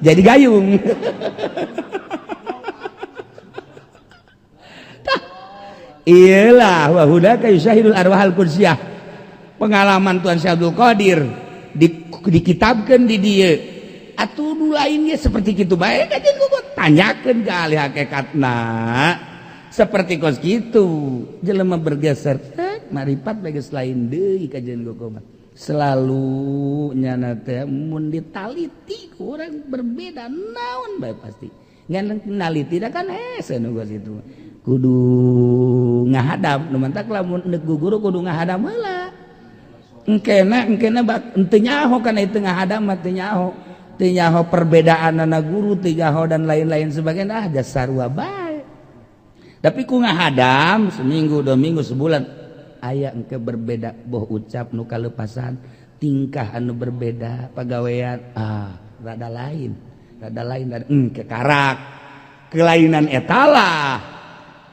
Jadi gayung. Tah. Iyalah wa hudaka yusyahidul arwahal qudsiyah. Pengalaman Tuhan Syekh Abdul Qadir dikitabkeun di dieu. Atuh nu lainnya seperti kitu bae kajian kudu tanyakeun ka ahli hakikatna. Seperti kos kitu jelema bergeser marifat bae geus lain deui kajian kudu. Selalu nyana teh mun ditaliti kurang berbeda naon bae pasti. Ngan naliti da kan hese nu geus itu. Kudu ngahadap nu mantak lamun deuk guru kudu ngahadap heula. Engkena engkena teu nyaho kana itu ngahadap mah teu nyaho. Teu nyaho perbedaanana guru, teu nyaho dan lain-lain sebagainya, ah sarua bae. Tapi ku ngahadam seminggu, 2 minggu, sebulan aya engke berbeda boh ucap nu kalepasan, tingkah anu berbeda, pagawean ah rada lain engke karak kelainan etalah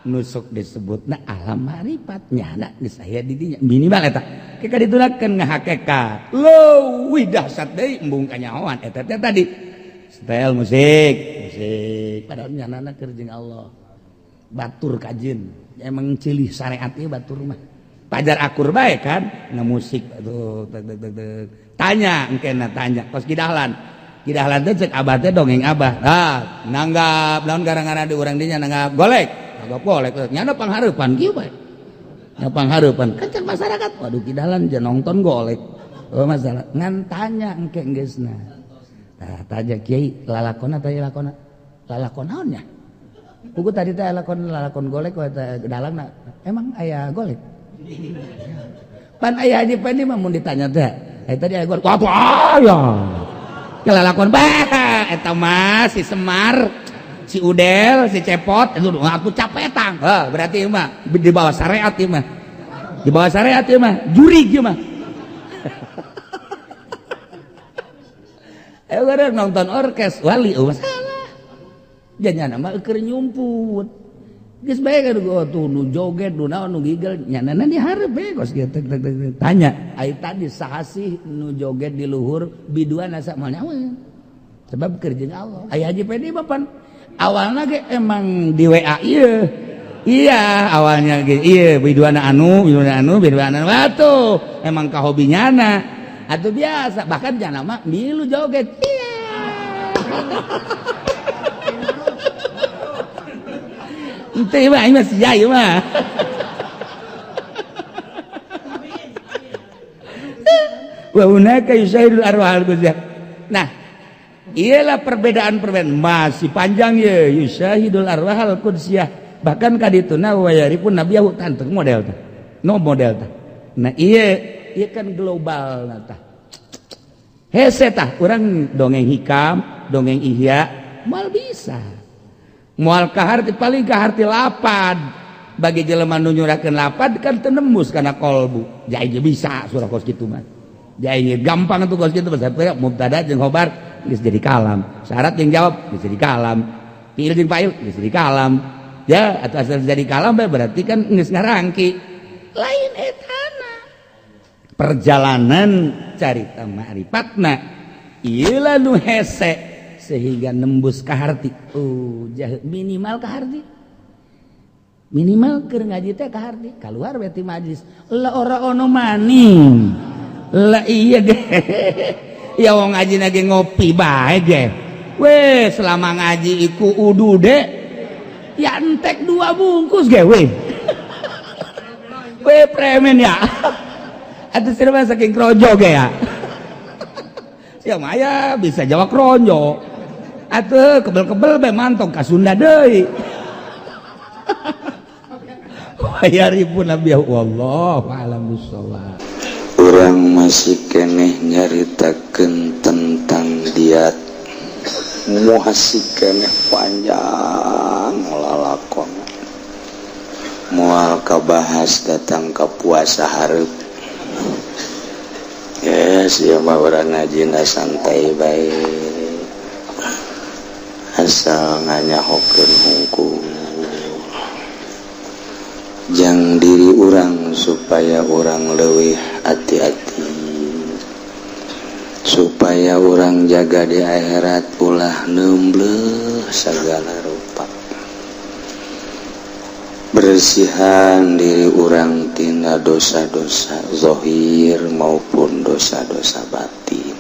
nusuk disebutna alam marifat nyana geus aya di dinya minimal eta ke kaditunakeun ngahakekat leuwih dahsyat deui embung kanyahoan eta teh tadi setel musik musik padahal nyanana keur jeung Allah batur kajeun emang cilih syariat ieu batur mah pajar akur bae kan ngamusik tuh tanya engkena tanya kos kidahlan kidahlan teh cek abah teh dongeng abah nah nanggap lamun gara-gara di urang dinya nanggap golek nanggap golek nyana panghareupan kieu bae nya panghareupan kan cek masyarakat waduh kidahlan je nonton golek oh masalah ngan tanya engke geusna tah tanya kiai lalakona teh lalakona lalakon naon nya buku tadi teh lalakon golek eta dalangna emang aya golek pan aya haji Pendi mah mun ditanya teh eta tadi aya golek wah aya lalakon bae eta mah si Semar si Udel si Cepot itu aku capetang heuh berarti ieu mah di bawah syariat ieu mah di bawah syariat ieu mah jurig ieu mah urang nonton orkes wali eueuh salah janyana mah keur nyumput geus bae kan tuh nu joget nu naon nu gigel nyanana dihareup bae kos kieu tanya ai tadi saha sih nu joget di luhur biduan asa moal nyawa sebab keur jeung Allah aya haji Pendi mah pan awalna ge emang di WA ieu iya awalnya ge ieu biduan anu biduan anu biduan anu atuh emang ka hobi nyana atuh biasa bahkan jana mah milu joget iya ente mah ini masih jaya mah. Wa hunaka yusairul arwah al-qudsiyah. Nah, iyalah perbedaan-perbedaan masih panjang ya yusyahidul arwah al-qudsiyah. Bahkan kadituna wa yarifun nabiyahu tanteng model tah. No model tah. Nah, iya ieu kan global nah tah. Hese tah urang dongeng hikam, dongeng ihya moal bisa. Moal kaharti paling kaharti lapad bagi jelema nu nyurahkeun lapad kan teu nembus kana kolbu jai bisa surah kos kitu mah jai gampang tuh kos kitu mah mubtada jeung khobar geus jadi kalam syarat jeung jawab geus jadi kalam fiil jeung fa'il geus jadi kalam ya atau asal jadi kalam bae berarti kan geus ngarangki lain etana perjalanan carita ma'rifatna ieu lah nu hese sehingga nembus ka harti oh minimal ka harti minimal keur ngaji teh ka harti kaluar we ti majlis la ora ono maning la iya ge ya wong ngaji ge ngopi bae ge we selama ngaji iku udude ya entek 2 bungkus ge we we premen ya atuh sirah saking krojo ge ya sia maya bisa Jawa kronjo atuh kebel-kebel bae mantong ka Sunda deui. Wa yarifun nabiyahu wallahu a'lam bissawab. Urang masih keneh nyaritakeun tentang diat masih keneh panjang lalakon moal kabahas datang ka puasa hareup. Yes, ieu mah urang ngajina santai bae. Asal nganyahokeun hungkul jang diri urang supaya urang leuwih hati-hati supaya urang jaga di akhirat ulah nembleh sagala rupa bersihan diri urang tina dosa-dosa zahir maupun dosa-dosa batin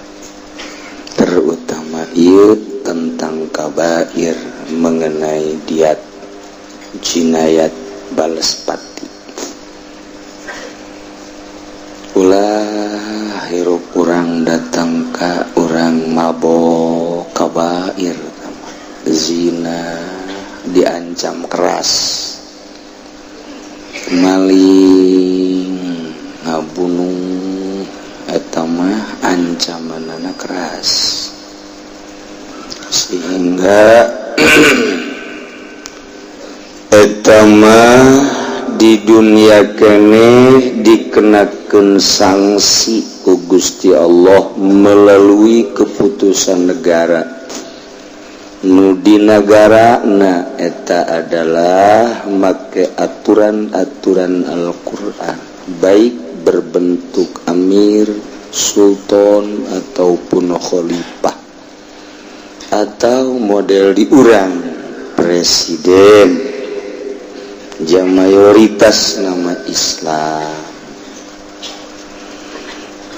terutama ieu tentang kabair mengenai diat jinayat balespati. Ulah hirup urang datang ka urang mabok, kabair, zina diancam keras, maling, ngabunuh, eta mah ancamanana keras, sehingga eta mah di dunia keneh dikenakan sanksi ku Gusti Allah melalui keputusan negara. Nu di negara na eta adalah make aturan-aturan Al-Quran, baik berbentuk amir, sultan, ataupun khalifah, atau model di urang presiden jam mayoritas nama Islam.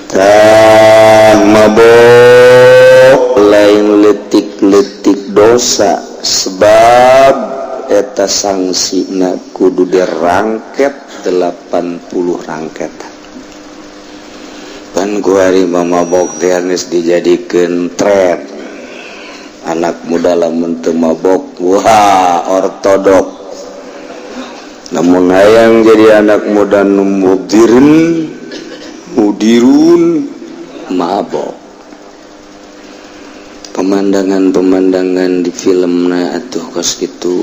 Tah, mabok lain letik-letik dosa, sebab eta sanksi kudu dirangket 80 rangketan. Pan kuari mabok teh geus dijadikeun tren anak muda. Lamun teu mabok, wah, ortodok. Namun hayang jadi anak muda nu mudirin, mudirun, mabok. Pemandangan-pemandangan di film na atuh kos gitu,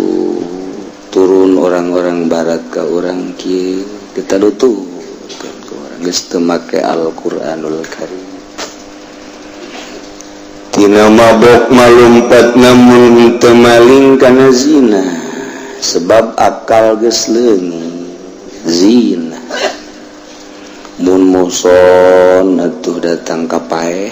turun orang-orang barat ke orang kieu, kita lutuh kan ke orang geus teu make Al-Qur'anul Karim. Tina mabok malumpat, namun teu maling, kana zina, sebab akal geus leungit. Zina mun muhson atuh datang ka paeh,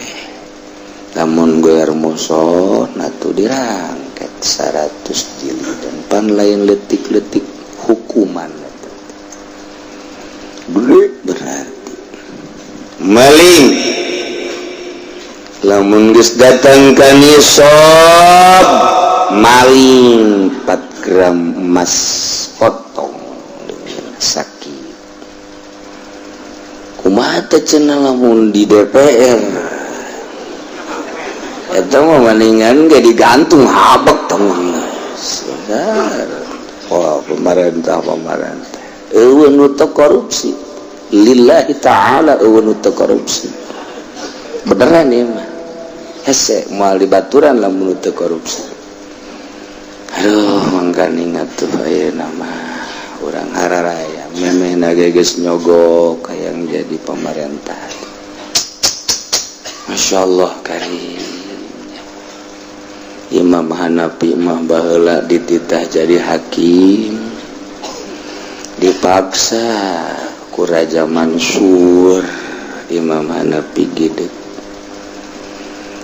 lamun goer muhson atuh dirangket 100 jilidan. Pan lain letik-letik hukuman eta. Gede berarti. Maling lamun geus datang ka nisab, maling 4 gram emas potong sakit. Kumaha teh cenah lamun di DPR? Eta mah maningan ge digantung habek tong. Wah, pemerintah, pemerintah euweuh nu teu korupsi. Lillahi ta'ala, euweuh nu teu korupsi, beneran ieu mah. Hese moal dibaturan lamun nu teu korupsi. Aduh, mangkaning atuh ayeuna mah urang hararaya memeh ge geus nyogok hayang jadi pemerintah. Masya Allah karim. Imam Hanafi mah baheula dititah jadi hakim, dipaksa ku Raja Mansur. Imam Hanafi gede.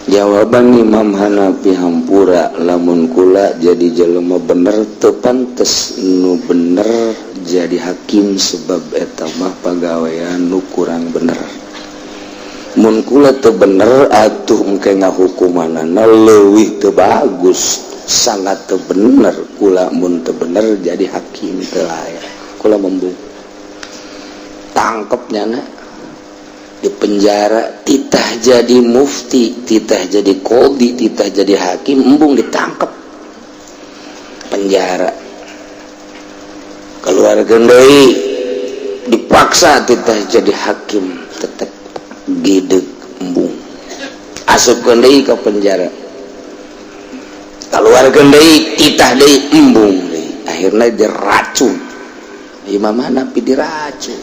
Jawaban Imam Hanafi, "Hampura, lamun kula jadi jelema bener, teu pantes nu bener jadi hakim, sebab eta mah pagawean nu kurang bener. Mun kula teu bener atuh engke ngahukumanana leuwih teu bagus, sangat teu bener. Kula mun teu bener jadi hakim teu layak. Kula embung." Tangkep nyana, di penjara. Titah jadi mufti, titah jadi kodi, titah jadi hakim, embung, ditangkep, penjara. Keluar deui, dipaksa titah jadi hakim, tetap gideg, embung. Asupkeun deui ke penjara. Keluar deui, titah deui, embung deui. Akhirnya diracun. Imam Hanafi diracun.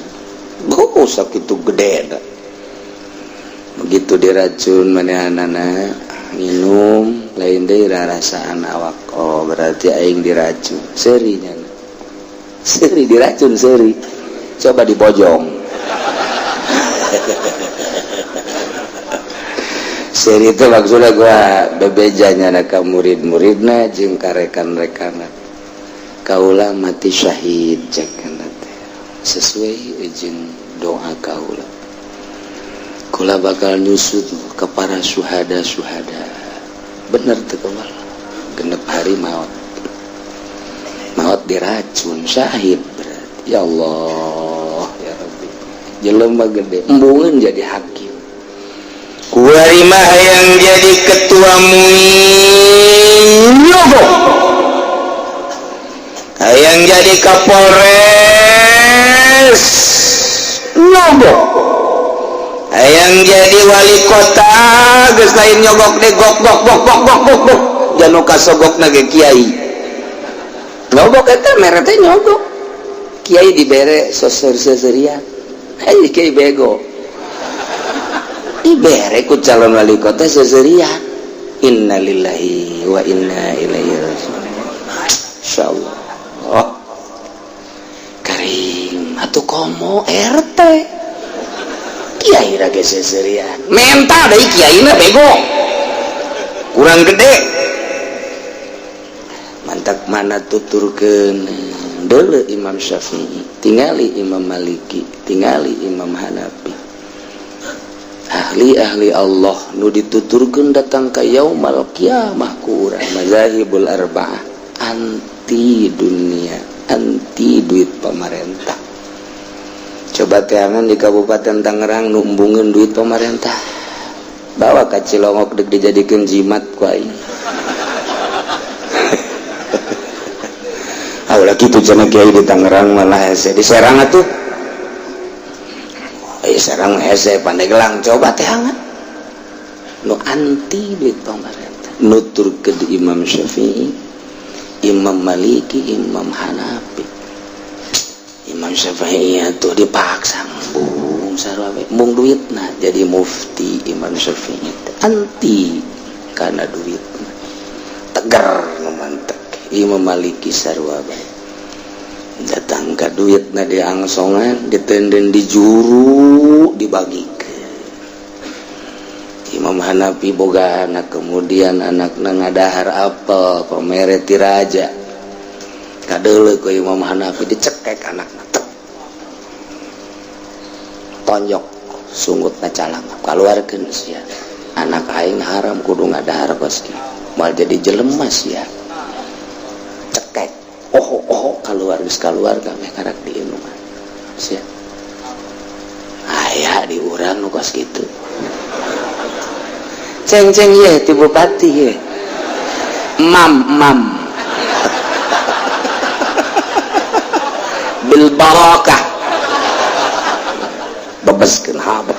Oh, sakitu gede dah. Begitu diracun, manehna minum, lain deui rarasaan awak. Oh, berarti aing diracun. Seuri nya, seuri diracun, seuri. Coba dibojong seuri itu. Maksudnya gua bebejanya ka murid-muridna jeung ka rekan-rekanna, "Kaula mati syahid," cek teh, "sesuai jeung doa kaula. Kula bakal nyusut ke para suhada-suhada." Bener tuh, kebal 6 hari maut, maut diracun, syahid berarti. Ya Allah, ya Rabbi. Jelema gede embungeun jadi hakim. Kuari mah hayang jadi ketua MUI nyogok. Hayang jadi Kapolres nyogok. Hayang jadi wali kota geus lain nyogok deh, gok gok gok gok gok gok gok. Janu kasogokna ge kiai. Nyogok eta mere teh nyogok. Kiai dibere sosor-sosorian. Hei kiai bego. Dibere ku calon wali kota seserian. Innalillahi wa inna ilaihi raji'un. Insyaallah. Oh. Karim atuh komo RT. Kiai rage seserian. Mental deui kiaina bego. Kurang gede. Mantak mana tuturkeun deuleu Imam Syafi'i, tingali Imam Maliki, tingali Imam Hanafi. Ahli-ahli Allah nu dituturkeun datang ka yaumal kiamah ku urang mazahibul arba'ah, anti dunia, anti duit pemerintah. Coba teangan di Kabupaten Tangerang nu embungeun duit pemerintah, bawa ka Cilongok deuk dijadikeun jimat ku aing. Ulah kitu cenah kiai di Tangerang malah hese di Serang atuh. Serang hese Pandeglang coba teangan nu anti duit pemerintah, nuturkeun di Imam Syafi'i, Imam Maliki, Imam Hanafi. Imam Syafi'i atuh dipaksa embung sarua we embung duitna jadi mufti. Imam Syafi'i anti kana duitna, tegar nu mantek. Imam Maliki sarua bae datang ka duitna diangsongan, ditenden di juru, dibagikeun. Imam Hanafi boga anak, kemudian anakna ngadahar apel pamere ti raja. Kadeuleu ku Imam Hanafi dicekek anakna, tek. Tonjok sungutna calang, kaluarkeun sia. Anak aing haram kudu ngadahar kos kieu. Moal jadi jelema sia. Cekek. Oh oh keluar geus keluar kabeh karak diinuman. Sia. Aya di urang nu kos kitu. Ceng-ceng ye ti bupati ye. Mam mam. Bil barakah. Bebeskeun habek.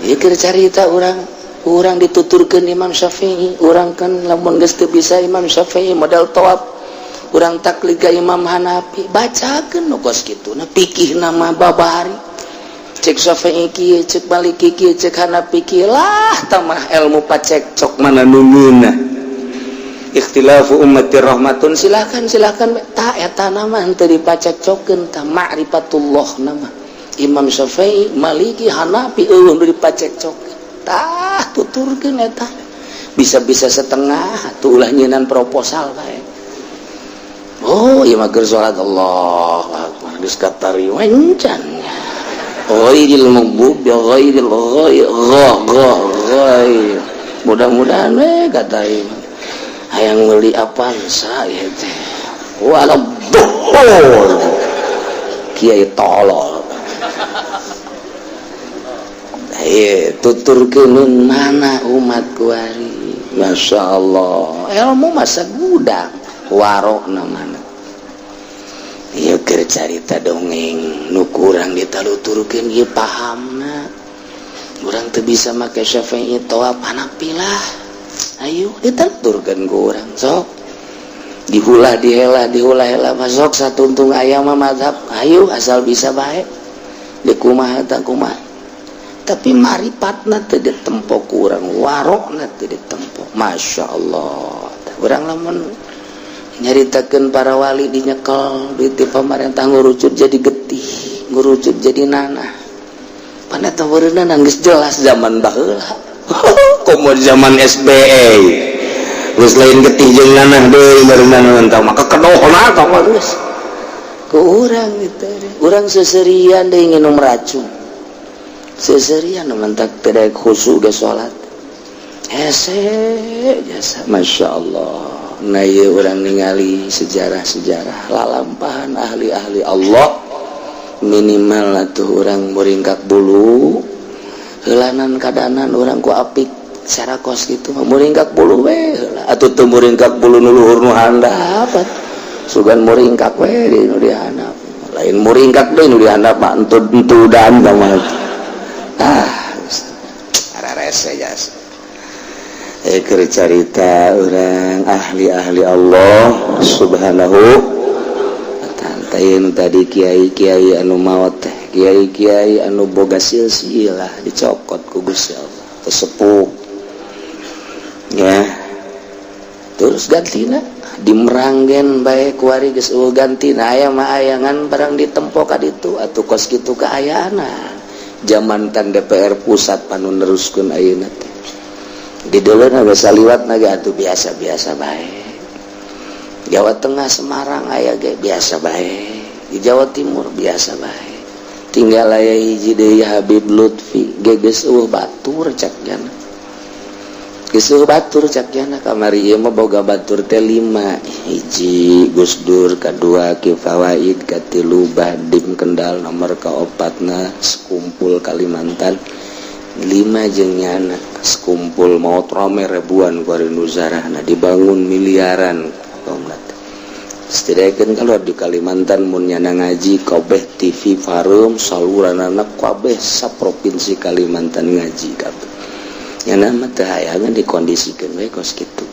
Ieu keur carita urang, urang dituturkeun Imam Syafi'i, urang kan lamun geus teu bisa Imam Syafi'i modal tawaf, urang taklid ka Imam Hanafi, bacakeun nu kos kituna fikihna mah babari. Cek Syafi'i kieu, cek Maliki kieu, cek Hanafi kieu lah tamah ilmu pacekcok mana nu ngeunah. Ikhtilafu ummati rahmatun, silakan silakan ta eta nama henteu dipacekcokkeun ta ma'rifatullah nama. Imam Syafi'i, Maliki, Hanafi eueuh nu dipacekcokkeun. Tah tuturkeun eta. Bisa-bisa setengah atuh ulah nyeunan proposal bae. Oh, ieu mah keur salat Allahu akbar geus katarima encan. Ghairil maghdubi ghairil ghair gha gha ghair. Mudah-mudahan we kata ieu. Hayang meuli Avanza ieu teh. Wala bohol. Kiai tolol. Tuturkeun mana umat kuari. Masya Allah, ilmu masa gudang warokna mana. Ieu keur carita dongeng nu kurang ditaluturkeun ieu pahamna. Urang teu bisa make Syafi'i tawaf Hanafi lah. Ayo ditaluturkeun ku urang sok. Dihulah dihela dihulah hela masuk satuntung aya mah mazhab. Ayo asal bisa bae. Di kumaha eta kumaha. Tapi maripatna teu ditempo ku urang, warokna teu ditempo. Masya Allah. Urang lamun nyaritakeun para wali dinyekel duit di pamarentah ngurucut jadi getih, ngurucut jadi nanah. Pan eta meureunna geus jelas zaman baheula. Komo zaman SBY. Geus lain getih jeung nanah deui meureunna tah maka kedohna tah mah geus. Ku urang itu, urang seserian deui nginum racun. Seserian mantak tidak khusyuk ge salat. Hese jasa Masya Allah. Nah ieu urang ningali sejarah-sejarah lalampahan ahli-ahli Allah. Minimal atuh urang muringkak bulu heulanan kadanan urang ku apik secara kos gitu mah muringkak bulu we heula atuh. Teu muringkak bulu nu luhur, nu handap, sugan muringkak we di nu di handap. Lain muringkak deui, nu di handap mah entud entudan mah. Ah, rese jas. Keur carita orang ahli-ahli Allah Subhanahu wa ta'ala tadi, kiai-kiai anu maot teh, kiai-kiai anu boga silsilah dicokot ku Gusti Allah, tesepuh ya, terus gantina di Meranggen bae kuari geus euweuh gantina. Aya mah aya, ngan barang ditempo ka ditu atuh kos kitu kaayaan zaman tan DPR pusat panu neruskeun. Ayeuna teh di deuleuna geus saliwat naga atuh, biasa-biasa bae. Jawa Tengah, Semarang aya ge biasa bae, di Jawa Timur biasa bae. Tinggal aya hiji deui, Habib Lutfi ge geus euweuh batur cak jana, geus euweuh batur cak jana. Kamari ieu mah boga batur teh lima: hiji Gus Dur, kadua Ki Fawaid, katilu Badim Kendal, nomor kaopatna sekumpul Kalimantan, lima jeung nyana. Sekumpul maot rame ribuan kuari nu zarahna, dibangun miliaran. Setidaknya kalau di Kalimantan mun nyana ngaji kabeh TV Farum saluran anak kabeh sa provinsi Kalimantan ngaji kabeh. Nyana mah teu hayangan dikondisikeun we kos kitu.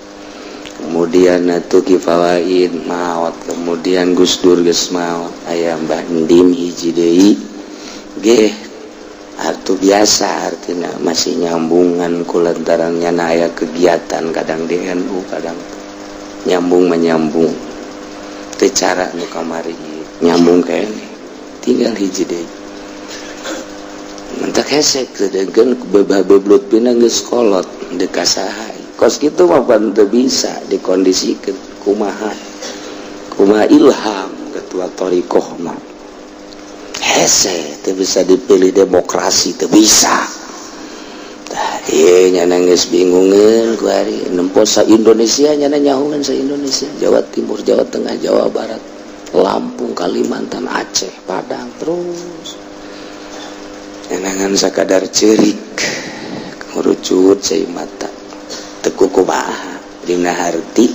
Kemudian atuh Ki Fawaid maot, kemudian Gus Dur geus maot, aya Mbah Ndim hiji deui ge atuh biasa, artinya masih nyambungan ku lantaran nyana aya kegiatan kadang di NU, kadang nyambung menyambung teu cara nu kamari nyambung kene. Tinggal hiji deui mentak hesek, sedangkan Habib Lutfi geus kolot deuk saha. Kos kitu mah pan teu bisa dikondisikeun. Kumaha kumaha ilham ketua thoriqoh mah hese, teu bisa dipilih demokrasi, teu bisa. Tah ieu nyana geus bingungeun kuari nempo sa Indonesia. Nyana nyahungan sa Indonesia, Jawa Timur, Jawa Tengah, Jawa Barat, Lampung, Kalimantan, Aceh, Padang, terus ngan sakadar cerik ngurucut cai mata teu kumaha. Dina harti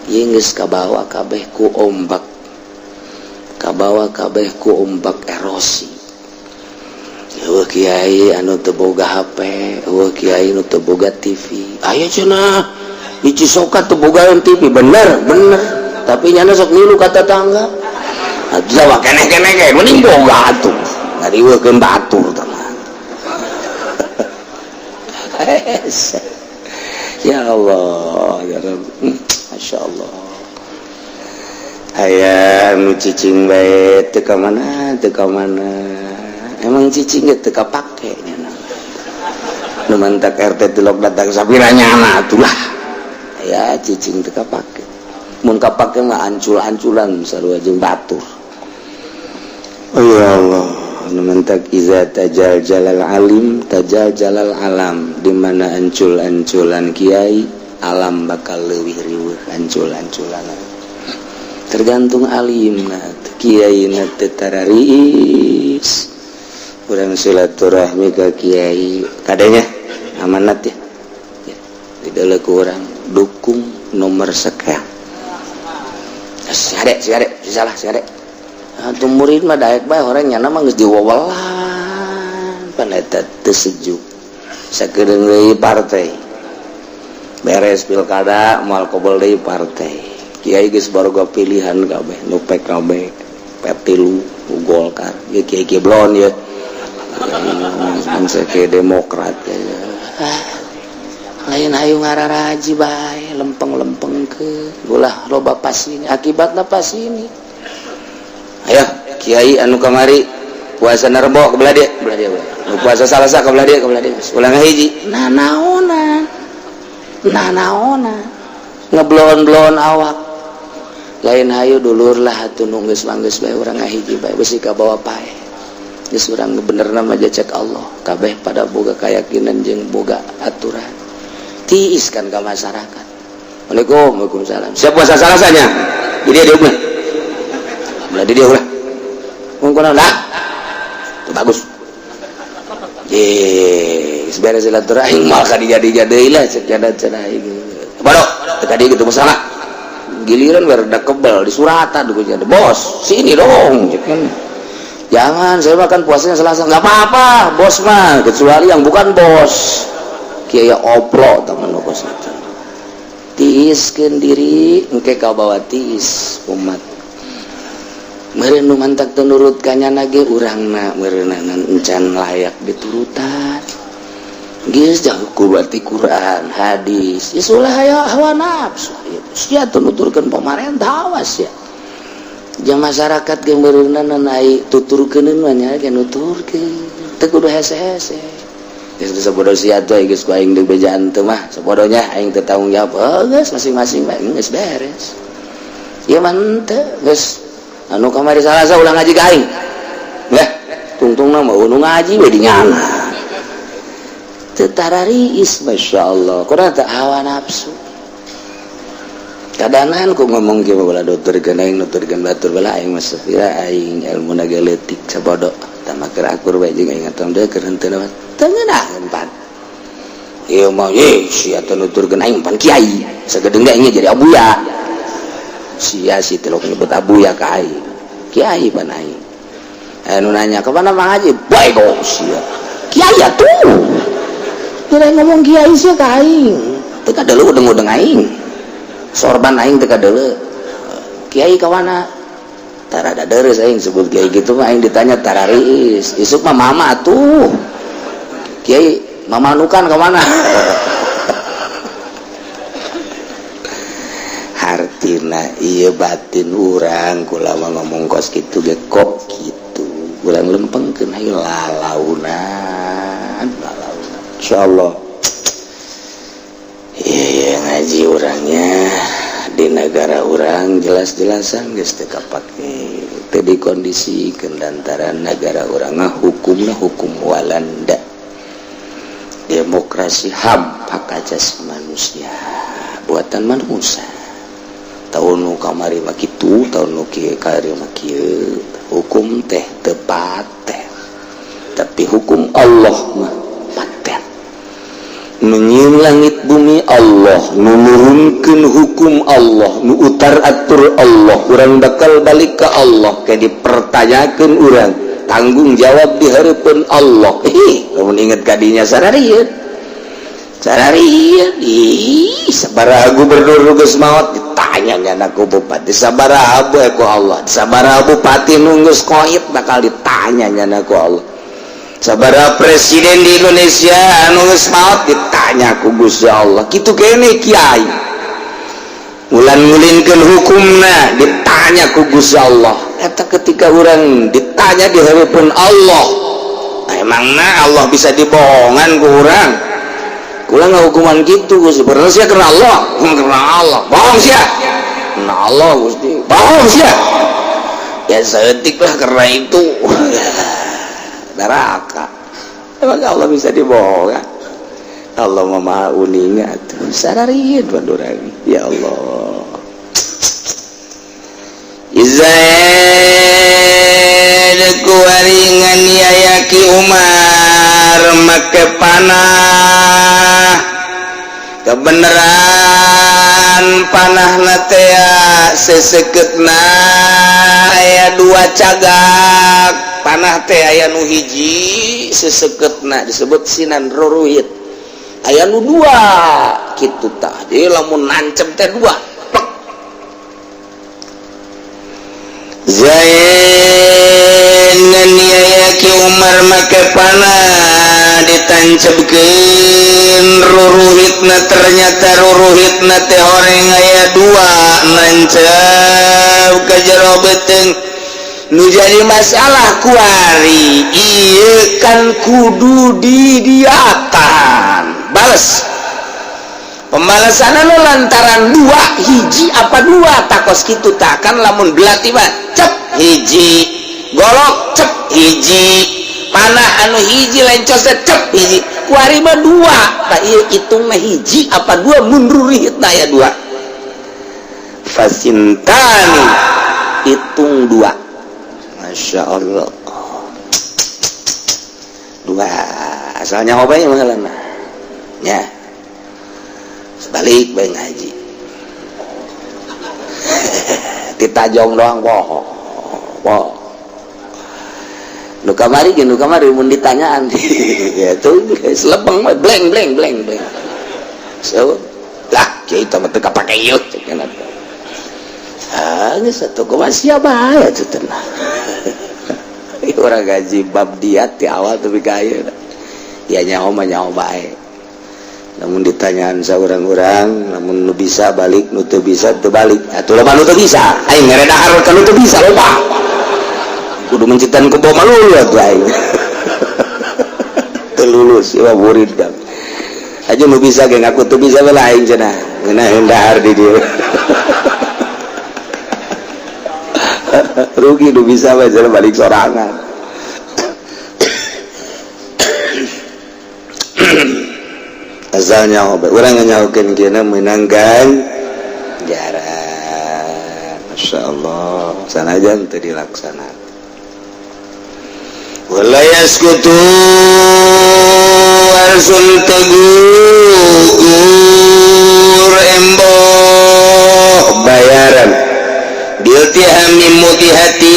ieu geus kabawa kabeh ku ombak, kabawa kabeh ku ombak erosi. Euweuh kiai anu teu boga HP, euweuh kiai anu teu boga TV. Aya cenah di Cisoka teu boga TV. Bener bener, tapi nyana sok milu ka tetangga. Atuh jawa keneh-keneh ge mending boga atuh, ngariweuhkeun batur teman. Ya Allah, ya Rabb, Masya Allah. Aya nu cicing bae teu ka mana, teu ka mana. Emang cicing ge teu kapake nya. Nu mantak RT tilok datang sapira nyana atulah. Aya cicing teu kapake. Mun kapake mah ancul-anculan sarua jeung batur. Oh ya Allah, nu mantak iza tajal jalal alim tajal jalal alam, di mana ancul-anculan kiai, alam bakal leuwih riweuh ancul-anculan. Tergantung alim. Nah, kiai na teu tararis. Urang silaturahmi ka kiai kadanya amanat ya, ya di dalam kurang dukung nomor sekian. Si ade, si ade, si salah, si ade. Atuh murid mah daek bae, orang nyana mah geus diwawelan pan eta teu sejuk. Sakedeung deui partai beres pilkada, moal kobel deui partai. Kiai geus baroga pilihan kabeh, nu PKB, P3, Golkar ya, kiai kiai blon ya, bangsa kiai Demokrat ya. Ah, lain hayu ngararaji bae, lempeng-lempeng ke ulah loba pas ini, akibatna pas ini. Ayo kiai anu kamari puasa Rebo ke belah dia, belah dia, belah. Puasa Salasa ke belah dia, ke belah dia. Ulah ngahiji. Nah, naona nah naona ngeblon-blon awak. Lain hayu dulur lah atuh, nu geus mah geus bae, urang ngahiji bae, besi ka bawa pae. Geus urang bener nama cek Allah kabeh pada boga keyakinan jeung boga aturan, tiis kan ke masyarakat. Waalaikumsalam, waalaikumsalam. Siap puasa Salasanya jadi dia ulah belah dia, ulah. Mun lah. Itu bagus. Ye, beres silaturahim mal ka dijadi-jadi lah cek jada cenah aing. Bodoh, teu ka dieu gitu masalah. Giliran rada kebel di suratan ku jadi bos, sini dong cek kan. Jangan, saya makan puasanya Selasa. Nggak apa-apa, bos mah, kecuali yang bukan bos. Kiai oplo teman bos itu. Tiiskeun diri, engke kabawa tiis umat. Meureun nu mantak teu nurut ka nyana ge urangna meureunanan encan layak diturutan. Geus jauh ku berarti Quran, hadis. Geus ulah aya hawa nafsu. Sia teu nuturkeun pamarentah awas ya. Jang masyarakat ge meureunana ai tuturkeuneun mah nya ge nuturkeun. Teu kudu hese-hese. Geus sabodo sia teh geus ku aing dibejaan teu mah sabodonya aing teu tanggung jawab. Oh, geus masing-masing bae geus beres. Ieu mah henteu geus anu kamari Salasa ulah ngaji ka aing. Yah, tungtungna mah nu ngaji we di nyana. Teu tarariis masyaallah. Kurang teh hawa nafsu. Kadanan ku ngomong kieu bala nuturkeun aing nuturkeun batur bala aing mah sapira aing ilmuna ge leutik sabodo. Tah mah keur akur bae jeung aing atuh deui keur henteu mah teu ngeunaheun pan. Ieu mah ye sia teh nuturkeun aing pan kiai. Sagedeung ge aing jadi abuya. Sia si teh nyebut abuya ka aing. Kiai pan aing. Anu nanya ke mana Mang Haji? Bae go sia. Kiai atuh. Kira ngomong kiai sia ka aing. Teu kadeuleu udeng-udeng aing. Sorban aing teu kadeuleu. Kiai ka mana? Tarada deres aing sebut kiai gitu mah aing ditanya tarariis. Isuk mah mama atuh. Kiai mamanukan ka mana? Hartina ieu batin urang kula mah ngomong kos kitu ge kok kitu. Urang lempengkeun hayu lalaunan, lalaunan. Insyaallah. Iya ngaji orangnya di negara orang jelas-jelasan geus teu kapake teu dikondisikeun lantaran negara urang mah hukumna hukum Walanda, demokrasi HAM, hak asasi manusia buatan manusia. Tahun nu kamari mah kitu, tahun nu kieu kamari mah kieu, hukum teh teu paten tapi hukum Allah mah paten. Nu nyieun langit bumi Allah, nu nurunkeun hukum Allah, nu utar atur Allah. Urang bakal balik ke Allah, kayak dipertanyakeun urang, tanggung jawab di hareupeun Allah. Ih, lamun inget kadinya sararieun. Sararieun, ih, sabaraha gubernur nu geus maot ditanya nyana ku bupati, sabaraha ku Allah, sabaraha bupati nu geus koit bakal ditanya nyana ku Allah. Sabaraha presiden di Indonesia anu geus maot ditanya ku Gusti Allah. Kitu kene kiai. Ulan ngulinkeun hukumna ditanya ku Gusti Allah. Eta ketika urang ditanya di hareupeun Allah, emangna Allah bisa dibohongan ku urang? Kula ngahukuman kitu Gusti. Bener sia karena Allah, karena Allah. Bohong sia. Karena Allah Gusti. Bohong sia. Ya saeutik lah karena itu. Neraka. Emang Allah bisa dibohongan? Allah mah maha uninga atuh. Sararieun urang. Ya Allah. Izaid kuaringan yayaki Umar make panah. Kebenaran panah teh seseketna aya dua cagak. Panah teh aya nu hiji seseketna disebut sinan ruruhit, aya nu dua kitu tah. Jadi lamun nancep teh dua plek. Zain Ki Umar make panah ditancepkeun ruruhitna, ternyata ruruhitna teh horeng aya dua nancep ka jero beuteung. Nu jadi masalah kuari ieu kan kudu didiatan bales pembalasan anu lantaran dua hiji apa dua takos kitu tak kan lamun belati mah cep hiji golok cep hiji panah anu hiji lencosna cep hiji kuari mah dua tah ieu hitungna hiji apa dua mun rurihitna aya dua fasintani hitung dua. Masya Allah. Dua asalnya hoba mah lama nya sebalik bae ngaji ditajong doang poho poho nu kamari ge nu kamari mun ditanyaan ya tuh geus lebeng we bleng bleng bleng bleng so lah kiai teh mah teu kapake ieu cek cenah ah geus atuh kumaha sia bae atuh tenang urang gaji bab diat di awal tapi ka ayeuna ya nyaho mah nyaho bae namun ditanyaan saurang-urang namun nu bisa balik nu teu bisa teu balik atuh loba nu teu bisa aing mere dahar ka nu teu bisa loba kudu mencitan ku boma lulu atuh aing teu lulus ieu murid kan aja nu bisa ge ngaku teu bisa we aing cenah ngeunaheun dahar di dieu rugi nu bisa we cenah balik sorangan asalnya orang nyahukeun kena menang ganjaran. Masya Allah sanajan teu dilaksanakan wala yaskutu arsul tegugur emboh bayaran biltihami mudihatin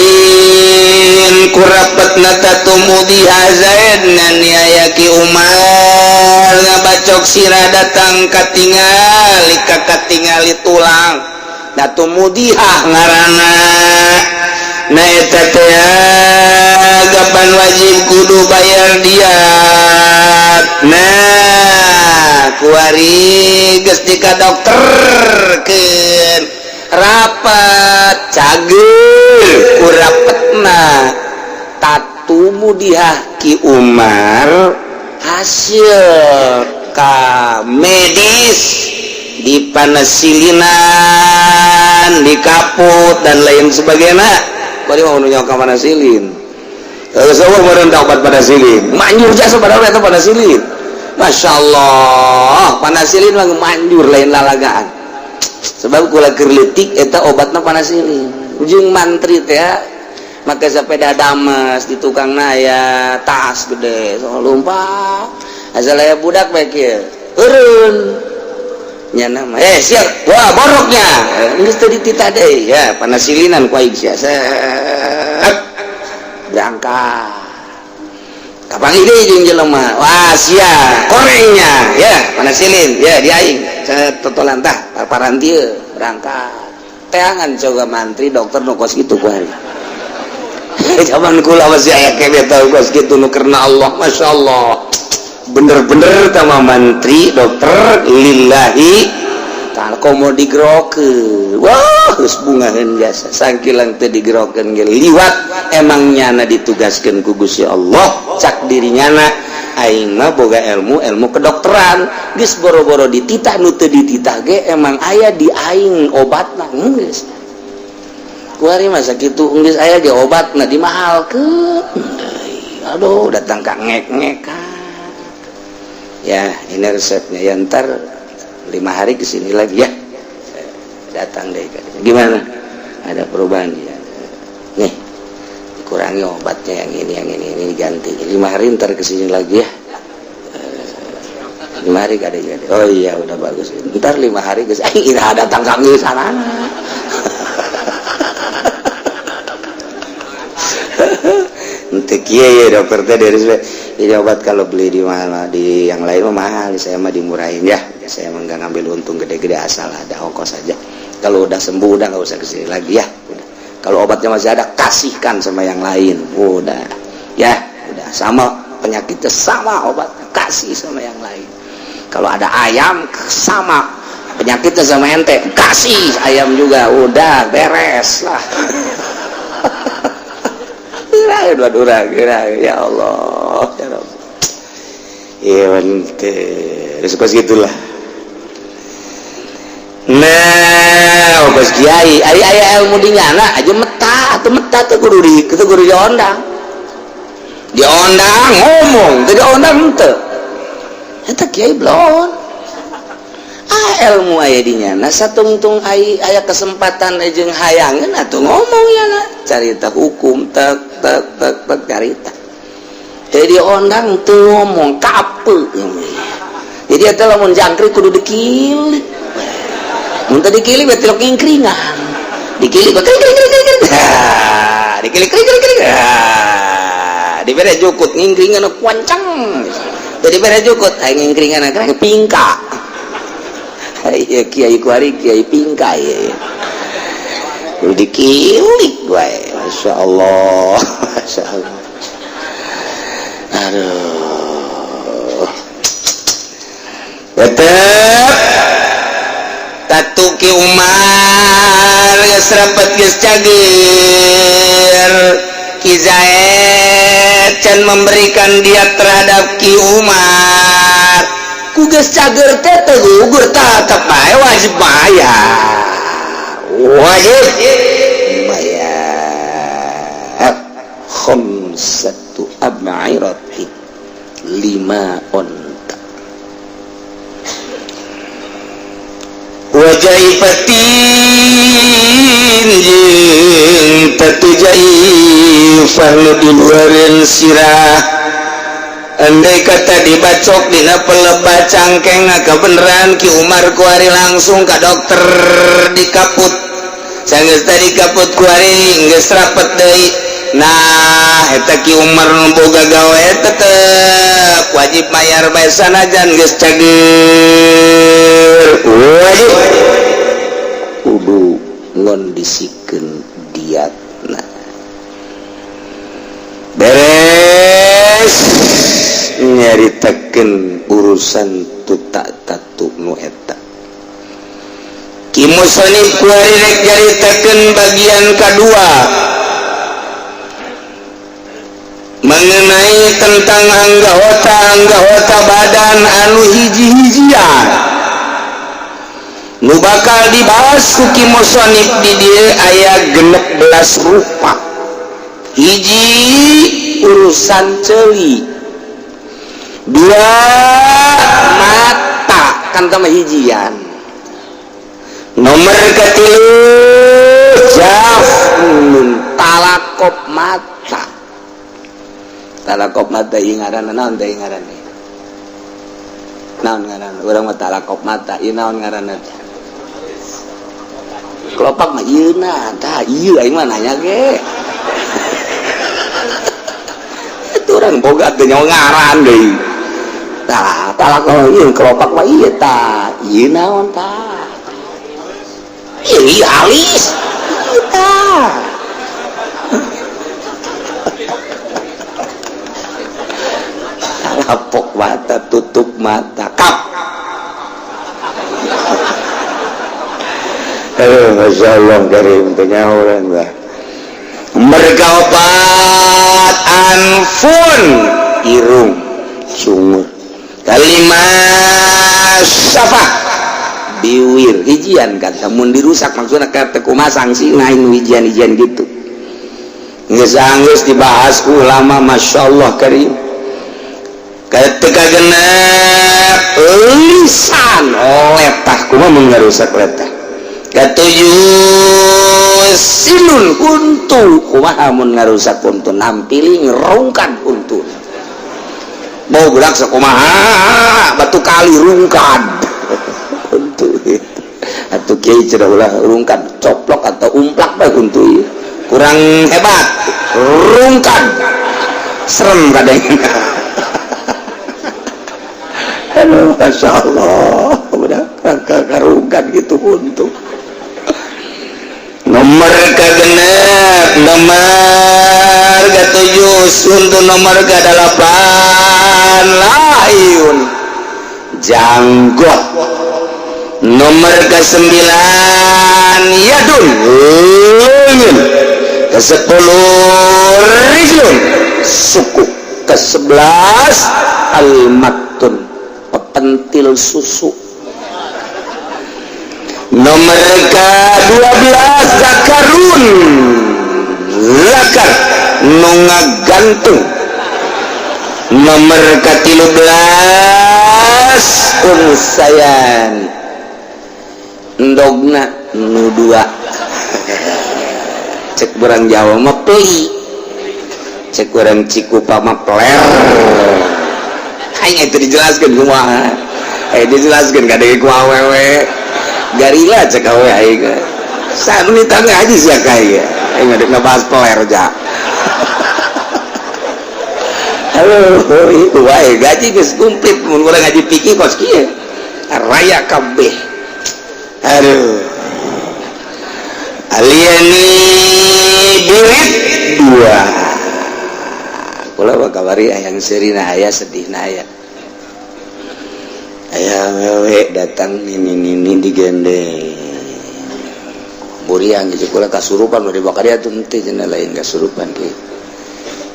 kurapatna tatumudiha zaid naniaya Ki Umar ngabacok sirah datang katingali kakatingali tulang datumudiha ngaranna na eta teh gapan wajib kudu bayar diat nah kuari geus dika dokterkeun rapat cager kurapetna tatu mudiah Ki Umar hasil ka medis di panesilinan di kaput dan lain sebagainya kali mau nunjuk ka panasilin kalau semua meureun obat panasilin manjur jasa padahal eta panasilin Masya Allah panasilin mah manjur lain lalagaan sebab kula keur leutik eta obatna panasilin jeung mantri teh make sepeda damas di tukang naya tas gede so lompat asal aya budak bae kieu eureun nya nama siap wah boroknya geus teu dititah deui ya panasilinan ku aing sia set berangkat kapanggih deui jeung jelema wah sia korengnya ya panasilin ya di aing totolan tah paparan dieu berangkat teangan coba mantri dokter nu kos kitu ku aing zaman kula masih aya kebe tau kos kitu nu karena Allah masyaallah bener-bener tama mantri dokter lillahi ta'ala komo digerokeun wah geus bungaheun jasa sangkilang teu digerokeun ge liwat emang nyana ditugaskeun ku Gusti Allah cak diri nyana aing mah boga ilmu ilmu kedokteran geus boro-boro dititah nu teu dititah ge emang aya di aing obatna geus kuari mah sakitu geus aya ge obatna dimahalkeun aduh datang ka ngek-ngekan ya ini resepnya ya ntar 5 hari kesini lagi ya datang deh gimana ada perubahan ya nih dikurangi obatnya yang ini diganti 5 hari ntar kesini lagi ya 5 hari gak ada. Oh iya udah bagus ntar 5 hari kesini ira datang kami sana untuk kieu ya dokter teh dari ini obat kalau beli di mana di yang lain mah mahal, saya mah dimurahin ya. Saya mah nggak ngambil untung gede-gede asal ada ongkos saja. Kalau udah sembuh udah nggak usah kesini lagi ya. Udah. Kalau obatnya masih ada kasihkan sama yang lain. Udah. Ya, udah sama penyakitnya sama obatnya kasih sama yang lain. Kalau ada ayam sama penyakitnya sama ente kasih ayam juga udah beres lah. Ya Allah ya Rabb. Iya terus kos gitulah. Nah, kos kiai, ari aya ilmu di nyana aja meta atau meta teh kudu di kitu kudu diondang. Diondang ngomong, teu diondang henteu. Eta kiai blon. Ah ilmu aya di nyana satungtung aya kesempatan jeung hayangeun atuh ngomong ya na. Carita hukum tek tek tek tek carita. Teu diondang teu ngomong kape. Jadi eta lamun jangkrik kudu dikilik. Mun teu dikilik berarti tilok ngingkringan. Dikilik kring kring kring kring. Dikilik kring kring kring. Dibere jukut ngingkringan kuancang. Teu dibere jukut aing ngingkringan kring pingka. Iya kiai kuari kiai pingka ieu. Kudu dikilik wae. Masya Allah, Masya Allah. Aduh. Tetep tatu Ki Umar geus rapet geus cager. Ki Zaid can memberikan diat terhadap Ki Umar. Ku geus cager teh teu gugur tetep bae wajib bayar. Wajib bayar. Khamsatu ab'irati 5 onta. Wajaifatin jeung tatu jaifah nu diluareun sirah. Andai kata dibacok dina pelebah cangkeng kabeneran Ki Umar kuari langsung ka dokter dikaput. Sanggeus tadi kaput kuari geus rapet deui. Nah eta Ki Umar nu boga gawe tetep wajib mayar bae sanajan geus cager. Wajib kudu ngondisikeun diatna. Beres nyaritakeun urusan tutak tatu nu eta. Ki Musonib kuari rek nyaritakeun bagian kadua mengenai tentang anggota-anggota badan anu hiji-hijian nu bakal dibahas ku Ki Musonib di dieu aya 16 rupa. Hiji urusan ceuli, dua mata kan tama hijian, nomor ketilu jafnun talakop mata. Talakop mata ieu ngaranna naon teh ngaranna? Naon ngaranna? Urang mah talakop mata ieu naon ngaranna teh? Kelopak mah ieu na tah ieu aing mah nanya ge. Itu urang boga teh nyawa ngaran deui. Tah talakop ieu kelopak mah ieu tah ieu naon tah? Ieu ieu alis. Ieu tah. Talapok mata, tutup mata, kap. Aduh, Masya Allah karim teu nyaho urang tah. Merga opat anfun irung sungur. Kalima safah biwir hijian kata mun dirusak maksudna kata kumaha sanksi nain hijian-hijian gitu. Geus anggeus dibahas ku ulama Masya Allah karim. Ketika genep lisan letah kumaha mun ngarusak letah. Ketujuh sinun kuntu kumaha mun ngarusak kuntu nampili ngerungkan kuntu. Bau gerak sakumaha batu kali rungkad kuntu itu. Atuh kiai cenah ulah rungkad coplok atau umplak bae kuntu ieu. Kurang hebat rungkad serem kadang. Aduh, Masya Allah, udah karukan gitu untuk nomor kegenep, nomor ketujuh, untuk nomor kedelapan, layun janggot, nomor kesembilan, yadun leungeun, ke-10 rijlun suku, ke-11 almatun pentil susu, nomor ke-12 zakarun zakar nu ngagantung, nomor ke-13 unsayan endogna nu 2. Cek berang Jawa mah peli Cek urang Cikupa mah peler. Aing itu dijelaskan kumaha, eh, dijelaskan kadang ku awewe garila, cek awewe aing saat ini tangga aja sih kayak aing ada ngebahas peler ja. Halo, itu wae gaji geus komplit mun urang ngaji fikih kos kieu. Raya kabeh. Aduh. Aliani birit dua. Kula mah kamari hayang seurina aya, sedihna aya. Aya awewe datang nini-nini digendeng. Muriang gitu, kula kasurupan nu dibawa ka dia tuh henteu cenah, lain kasurupan kieu.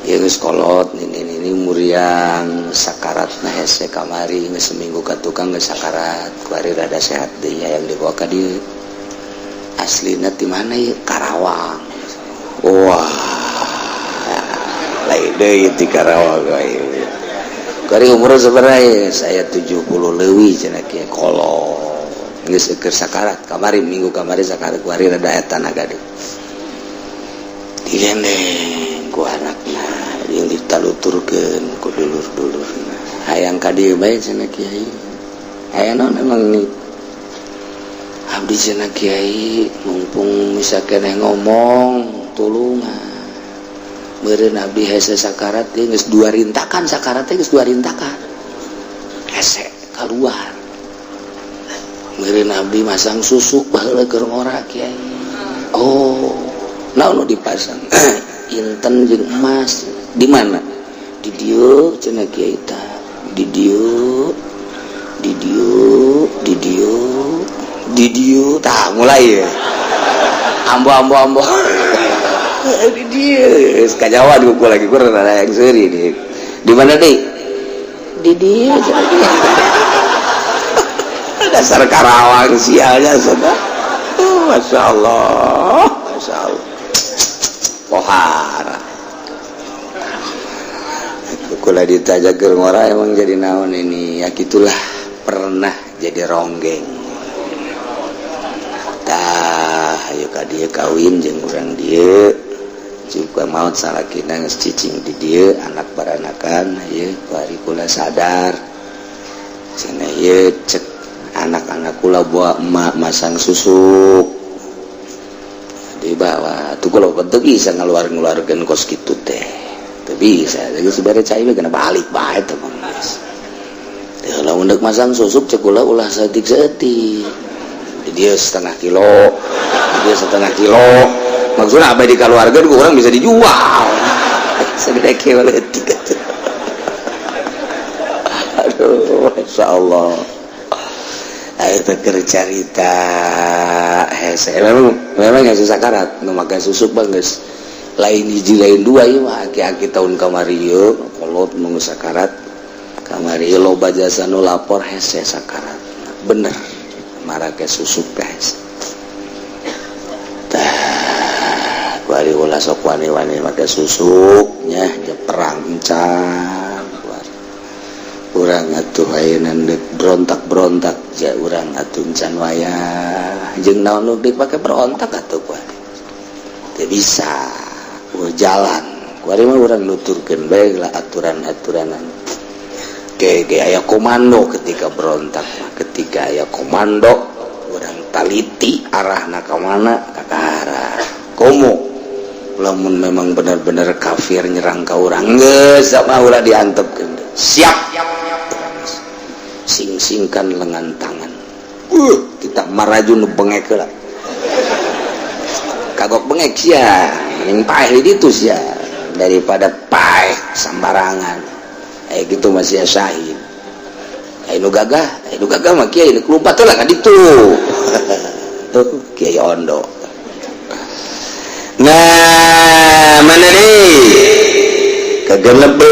Ieu geus kolot nini-nini muriang sakarat na hese kamari, geus seminggu ka tukang geus sakarat, kuari rada sehat deui hayang dibawa ka dieu. Aslina ti mana ieu? Karawang. Wah, lain deui ti Karawang wae. Kuari umur sabaraha ieu? Saya 70 leuwih cenah kieu, kolot. Geus keur sakarat kamari, minggu kamari sakarat, kuari rada eta tanaga deui. Digendeng ku anakna jeung ditaluturkeun ku dulur-dulurna. Hayang ka dieu bae cenah, kiai. Aya naon emang nih? Abdi cenah, kiai, mumpung bisa keneh ngomong, tulungan. Meureun abdi hese sakarat ieu geus dua rintakan, sakarat teh geus dua rintakan. Hese keluar. Meureun abdi masang susuk baheula keur ngora, kiai. Oh, naon nu dipasang? Inten jeung emas. Di mana? Di dieu cenah kiai tah. Di dieu, di dieu, di dieu, di dieu. Tah mulai ya. Ambo ambo ambo. Di dieu. Kajawa di lagi kurang ada yang seuri nih. Di mana deh? Di dieu cenah kiai. Dasar Karawang sialnya sudah. Oh, Masya Allah, Masya Allah. Pohara. Kula ditanya keur ngora emang jadi naon ini, ya gitulah, pernah jadi ronggeng. Tah ayo ka dieu kawin jeung urang dieu juga maut salakina geus cicing di dieu, anak baranakan ieu. Bari kula sadar cenah ieu, cek anak-anak kula bawa emak masang susuk dibawa tuh. Kalau bentuk bisa ngeluar-ngeluarkan kos gitu teh teu bisa, jadi sebenarnya cai kena balik bae teh mah geus. Teu lamun deuk masang susuk, cek kula, ulah saeutik-saeutik. Di dia setengah kilo, di dia setengah kilo, maksudnya apa dikeluarkan ku orang bisa dijual segede kilo leutik atuh. Aduh, masya Allah. Ayo teh keur carita hese, memang memang hese sakarat nu make susuk bang geus lain hiji lain dua, ieu mah aki-aki tahun kamari ieu kolot nu sakarat kamari, loba jasa nu lapor hese sakarat bener marake susuk teh hese. Tah kuari ulah sok wani-wani make susuk nya, je perang encan. Kuari urang atuh ayeuna deuk berontak-berontak ja urang atuh encan wayah jeung naon nu deuk pake berontak atuh, kuari teu bisa. Ulah jalan kuari mah urang nuturkeun bae lah aturan-aturanan ge ge aya komando. Ketika berontak mah, ketika aya komando, urang taliti arahna ka mana, ka arah komo. Lamun memang benar-benar kafir nyerang ka urang, geus sama ulah diantepkeun, siap sing-singkan lengan tangan, kita maraju nu bengek heula, kagok bengek sia mending paeh di ditu sia daripada paeh sambarangan. Eh, gitu masih syahid. Eh, nu gagah, eh, nu gagah mah kiai nu lompat lah ka ditu tuh, Kiai Ondo. Nah, mana nih ke-16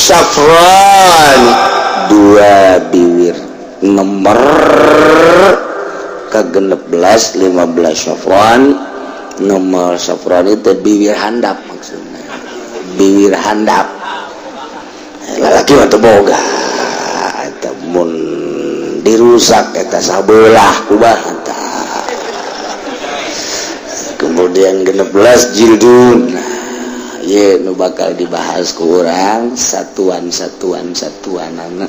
Safran dua biwir nomor ke-16 15 Safran nomor Safran itu biwir handap, maksudnya biwir handap lalaki mah teu boga eta, mun dirusak eta sabelah kumaha tah. Kemudian 16 jildun. Nah, ye nu bakal dibahas ku urang satuan-satuan satuan anak.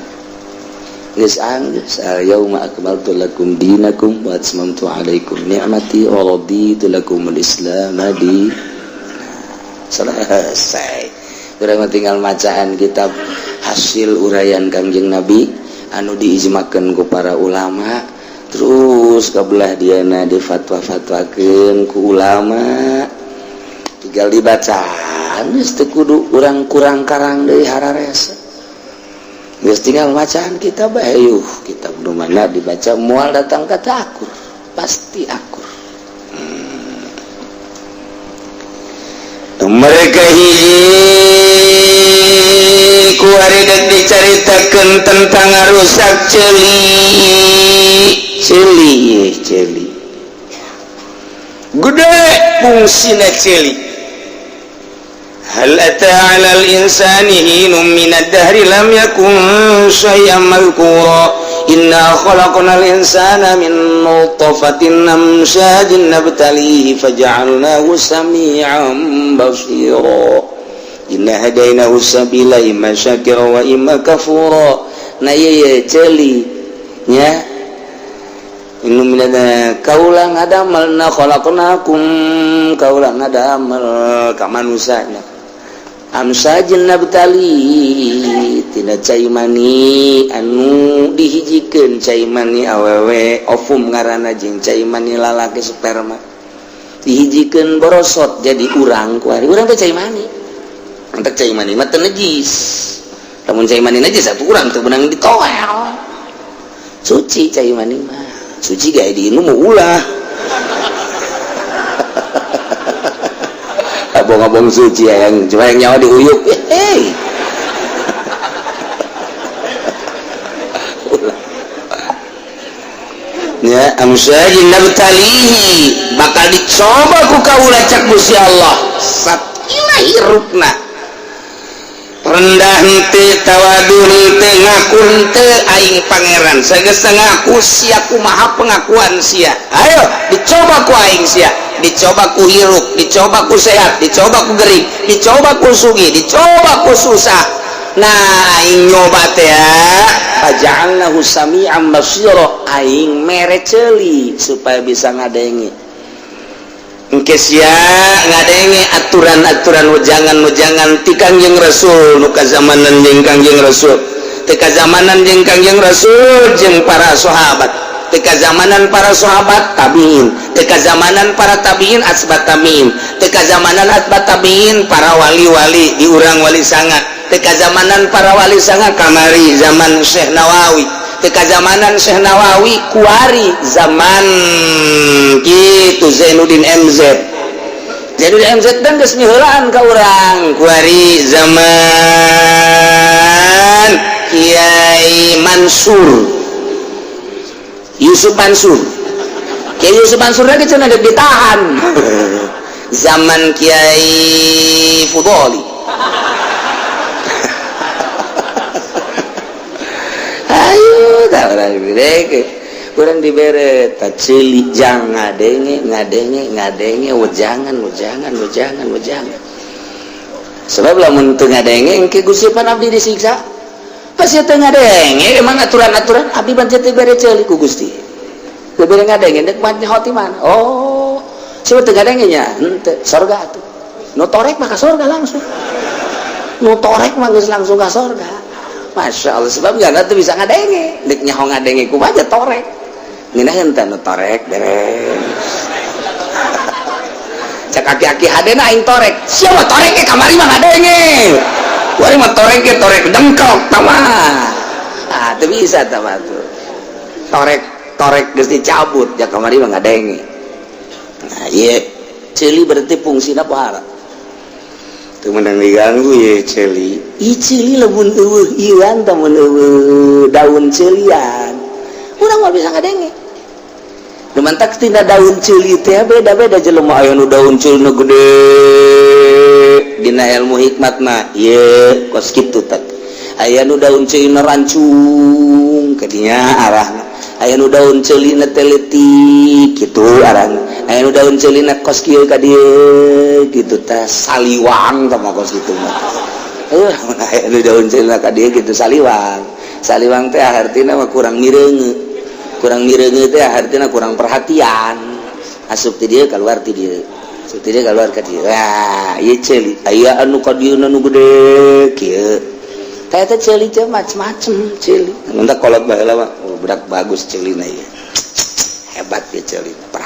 Geus anggeus al-yauma akmaltu lakum dinakum wa atmamtu alaikum ni'mati wa raditu lakumul islam di. Selesai. Urang mah tinggal macaan kitab hasil uraian Kangjeng Nabi anu diijmakeun ku para ulama, terus kabelah diana difatwa-fatwakeun ku ulama, tinggal dibacaan geus teu kudu urang kurang karang deui hararesa. Geus tinggal bacaan kitab bae yuh, kitab nu mana dibaca moal datang kata akur, pasti akur. Mereka hiji ku ari dek dicaritakeun tentang ngarusak ceuli. Ceuli ye ceuli. Gede fungsina ceuli. Hal ata 'alal insani hinum minad dahri lam yakun syai'an madhkura. Inna khalaqnal insana min nutfatin amshajin nabtalihi faja'alnahu sami'an basira. Inna hadainahu sabila imma syakira wa imma kafura. Nah ieu ye ceuli nya. Inu minana kaula ngadamel na khalaqnakum kaula ngadamel ka manusana. Amsajin nabtali tina cai mani anu dihijikeun cai mani awewe ovum ngaranna jeung cai mani lalaki sperma dihijikeun borosot jadi urang kuari urang teh cai mani. Entek cai mani mah teu najis. Lamun cai mani najis atuh urang teu beunang ditoel. Suci cai mani mah. Suci gae diinum ulah. Abong-abong suci yang cuma yang nyawa diuyuk. Hei. Ya, amsajin nabtalihi bakal dicoba ku kaula cak Gusti Allah. Sakilah hirupna. Rendah henteu, tawadu henteu, ngaku henteu aing pangeran. Sageus ngaku sia kumaha pengakuan sia. Ayo dicoba ku aing sia. Dicoba ku hirup, dicoba ku sehat, dicoba ku gering, dicoba ku sugih, dicoba ku susah. Nah, aing nyoba teh faja'alnahu sami'an basira, aing mere ceuli supaya bisa ngadenge. Engke sia ngadenge aturan-aturan wejangan-wejangan ti Kangjeng Rasul nu kazamanan jeung Kangjeng Rasul, ti kazamanan jeung Kangjeng Rasul jeung para sahabat, ti kazamanan para sahabat tabiin, ti kazamanan para tabiin asbat tabiin, ti kazamanan asbat tabiin para wali-wali di urang wali sanga, ti kazamanan para wali sanga kamari zaman Syekh Nawawi, ti kazamanan Syekh Nawawi kuari zaman kitu Zainuddin MZ. Zainuddin MZ dan geus miheulaan ka urang kuari zaman Kiai Mansur Yusuf Mansur. Kiai Yusuf Mansur lagi cenah dek ditahan. Zaman Kiai Fudoli. Ayo tak orang dibere, orang dibere tak ceuli jang ngadenge ngadenge ngadenge wejangan wejangan wejangan wejangan. Sebab lamun teu ngadenge engke Gusti pan abdi disiksa. Pas teu ngadenge emang aturan-aturan abdi ban teu bere ceuli ku Gusti. Teu bere ngadenge deuk mah nyaho ti mana? Oh, siapa teu ngadenge nya? Henteu, sorga atuh. Nu torek mah ka sorga langsung. Nu torek mah geus langsung ka sorga. Masya Allah, sebab nggak tuh bisa ngadenge, dek nyaho ngadenge ku aja torek. Ngeunaheun teh nu torek beres. Cek aki-aki hadena aing torek. Siapa torek ge kamari mah ngadenge. Kuari mah torek ge torek dengkok tah mah. Ah, teu bisa tah mah tuh. Torek torek geus dicabut ja kamari mah ngadenge. Nah, ieu ceuli berarti fungsina pohara. Teu meunang diganggu ye ceuli. Ih ceuli lamun eueuh ieuan tah mun eueuh daun ceulian. Urang mah bisa ngadenge. Nu mantak tina daun ceuli teh beda-beda jelema aya nu daun ceulina gede. Dina ilmu hikmat mah ieu kos kitu teh. Aya nu daun ceulina rancung kadinya arahna. Aya nu daun ceulina teh leutik kitu arang, aya nu daun ceulina kos kieu ka dieu kitu tah, saliwang tah mah kos kitu mah. Aya nu daun ceulina ka dieu kitu, saliwang. Saliwang teh artina mah kurang mireunge. Kurang mireunge teh artina kurang perhatian, asup ti dieu keluar ti dieu, asup ti dieu keluar ka dieu. Wah, ieu ceuli. Aya anu ka dieu nu gede kieu. Tah, eta ceuli teh macem-macem ceuli. Entah kolot baheula mah, oh, budak bagus ceulina ieu, hebat ya ceulina.